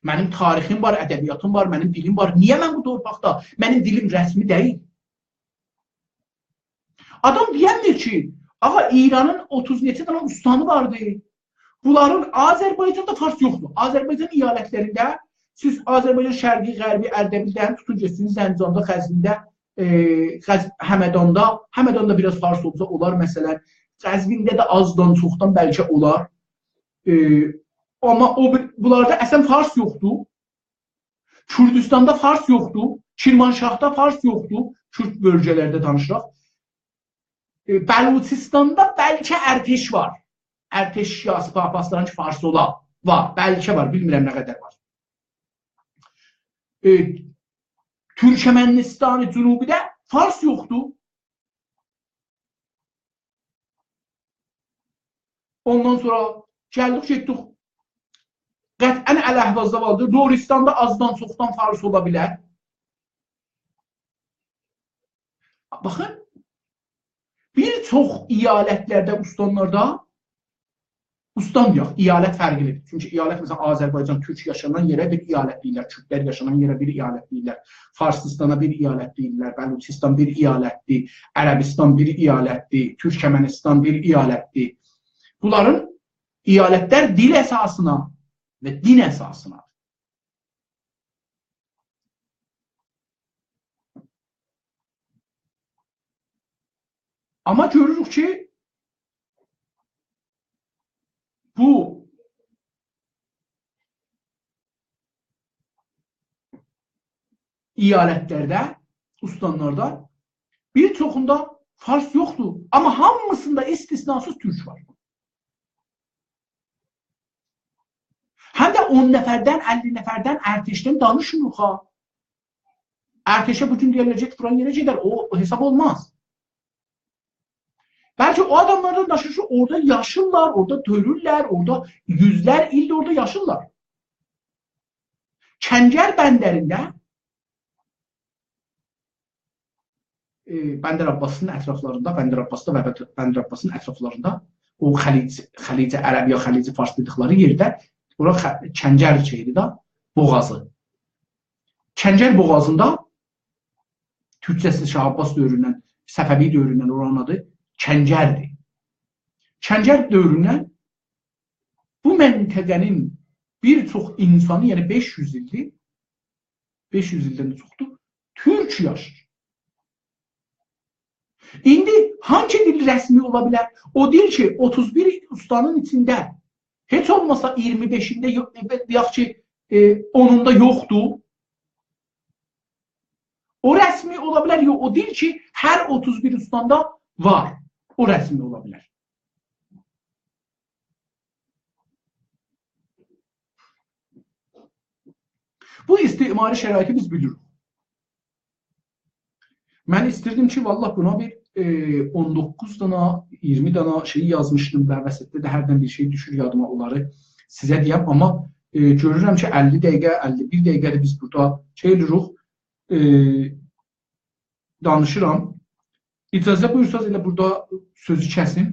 منیم تاریخیم وار، ادبیاتیم وار، منیم دیلیم وار. نییه من بو تورپاقدا؟ منیم دیلیم رسمی دئییل. آدام دئیه‌میر کی، آغا، ایرانین اوتوز نئچه دنه استانی واردی. بونلارین، آذربایجاندا فارس یوخدور. آذربایجان ایالتلرینده سیز آذربایجان شرقی، غربی، اردبیلدن توتون گئتسین زنجاندا، قزوینده، ائ، قز-، همداندا، همداندا بیر آز فارس اولسا اولار، مثلا. قزوینده ده آزدان چوخدان بلکه اولار. ائ، آمما او بیر، بونلاردا اصلا فارس یوخدور. کوردوستاندا فارس یوخدور، کرمانشاهدا فارس یوخدور، کورد بؤلگه‌لرده دانیشیریق. ائ، بلوچستاندا بلکه ارتش وار. ارتش یا سپاه پاسداران کی، فارس اولا، وار، بلکه وار، بیلمیرم نه قدر وار. ائ، تورکمنستان جنوبی‌ده فارس یوخدور. اوندان سونرا گلدیک، گئتدیک. قطعا الاحوازدا واردیر. لرستاندا آزدان چوخدان فارس اولا بیلر. باخین، بیر چوخ ایالتلرده، استانلاردا، استان یوخ، ایالت فرقلی‌دیر. چونکی ایالت، مثلا، آذربایجان، تورک یاشانان یئره بیر ایالت دئییرلر، کوردلر یاشانان یئره بیر ایالت دئییرلر، فارسیستانا بیر ایالت دئییرلر، بلوچستان بیر ایالتدیر، عربستان بیر ایالتدیر، تورکمنستان بیر ایالتدیر. بونلارین ایالتلر دیل اساسینا و دین اساسینا. آمما گؤروروک کی، بو ایالتلرده، استانلاردا بیر چوخوندا فارس یوخدور. آمما هامیسیندا استثناسیز تورک وار. هم ده اون نفردن، اللی نفردن ارتشدن دانیشمیریق ها. ارتشه بو گون دئیرلر، «گئت فلان یئره»، گئدر. او، او حساب اولماز. بلکه او آداملاردان دانیشیر کی، اورادا یاشیرلار، اورادا دؤیورلر، اورادا یوزلر ایلدیر اورادا یاشیرلار. کنگر بندرینده، ائ، بندر عباسین اطرافلاریندا، بندر عباسدا و بندر عباسین اطرافلاریندا، او خلیج، خلیج عرب یا خلیج فارس دئدیکلری یئرده، اورا خ-، کنگر شئیدیر ده، بوغازی. کنگر بوغازیندا، تورکجه‌سی شاه عباس دؤوروندن، صفوی دؤوروندن اورانین آدی کنگردیر. کنگر دؤوروندن بو منطقه‌نین بیر چوخ اینسانی، یعنی بئش یوز ایلدیر، بئش یوز ایلدن ده چوخدور، تورک یاشیر. ایندی هانسی دیل رسمی اولا بیلر؟ او دیل کی، اوتوز بیر استانین ایچینده هئچ اولماسا اییرمی بئشینده یو-، ائ، یاخود کی، ائ، اونوندا یوخدور. او رسمی اولا بیلر، یوخ، او دیل کی، هر اوتوز بیر استاندا وار. او رسمی اولا بیلر. بو استعماری شرایطی بیز بیلیریک. من ایستیردیم کی، والله بونا بیر، ائ، اون دوققوز دانا، اییرمی دانا شئی یازمیشدیم و وسطده ده هردن بیر شئی دوشور یادیما، اونلاری سیزه دئیم. آمما، ائ، گؤرورم کی، اللی دقیقه، اللی بیر دقیقه‌دیر بیز بورادا شئی ائله‌ییریک، ائ، دانیشیرام. اجازه بویورساز، ائله بورادا سؤزو کسیم،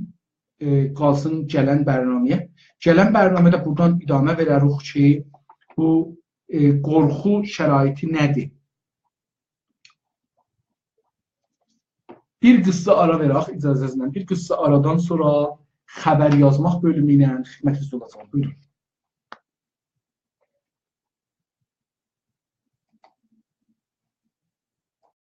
ائ، قالسین گلن برنامه‌یه. گلن برنامه‌ده بورادان ادامه وئرریک کی، بو، ائ، قورخو شرایطی نه‌دیر؟ بیر قیسا آرا وئرک، اجازه‌نیزله. بیر قیسا آرادان سونرا خبر یازماق بؤلومو ایله خدمتینیزده اولاجاغام. بویورون.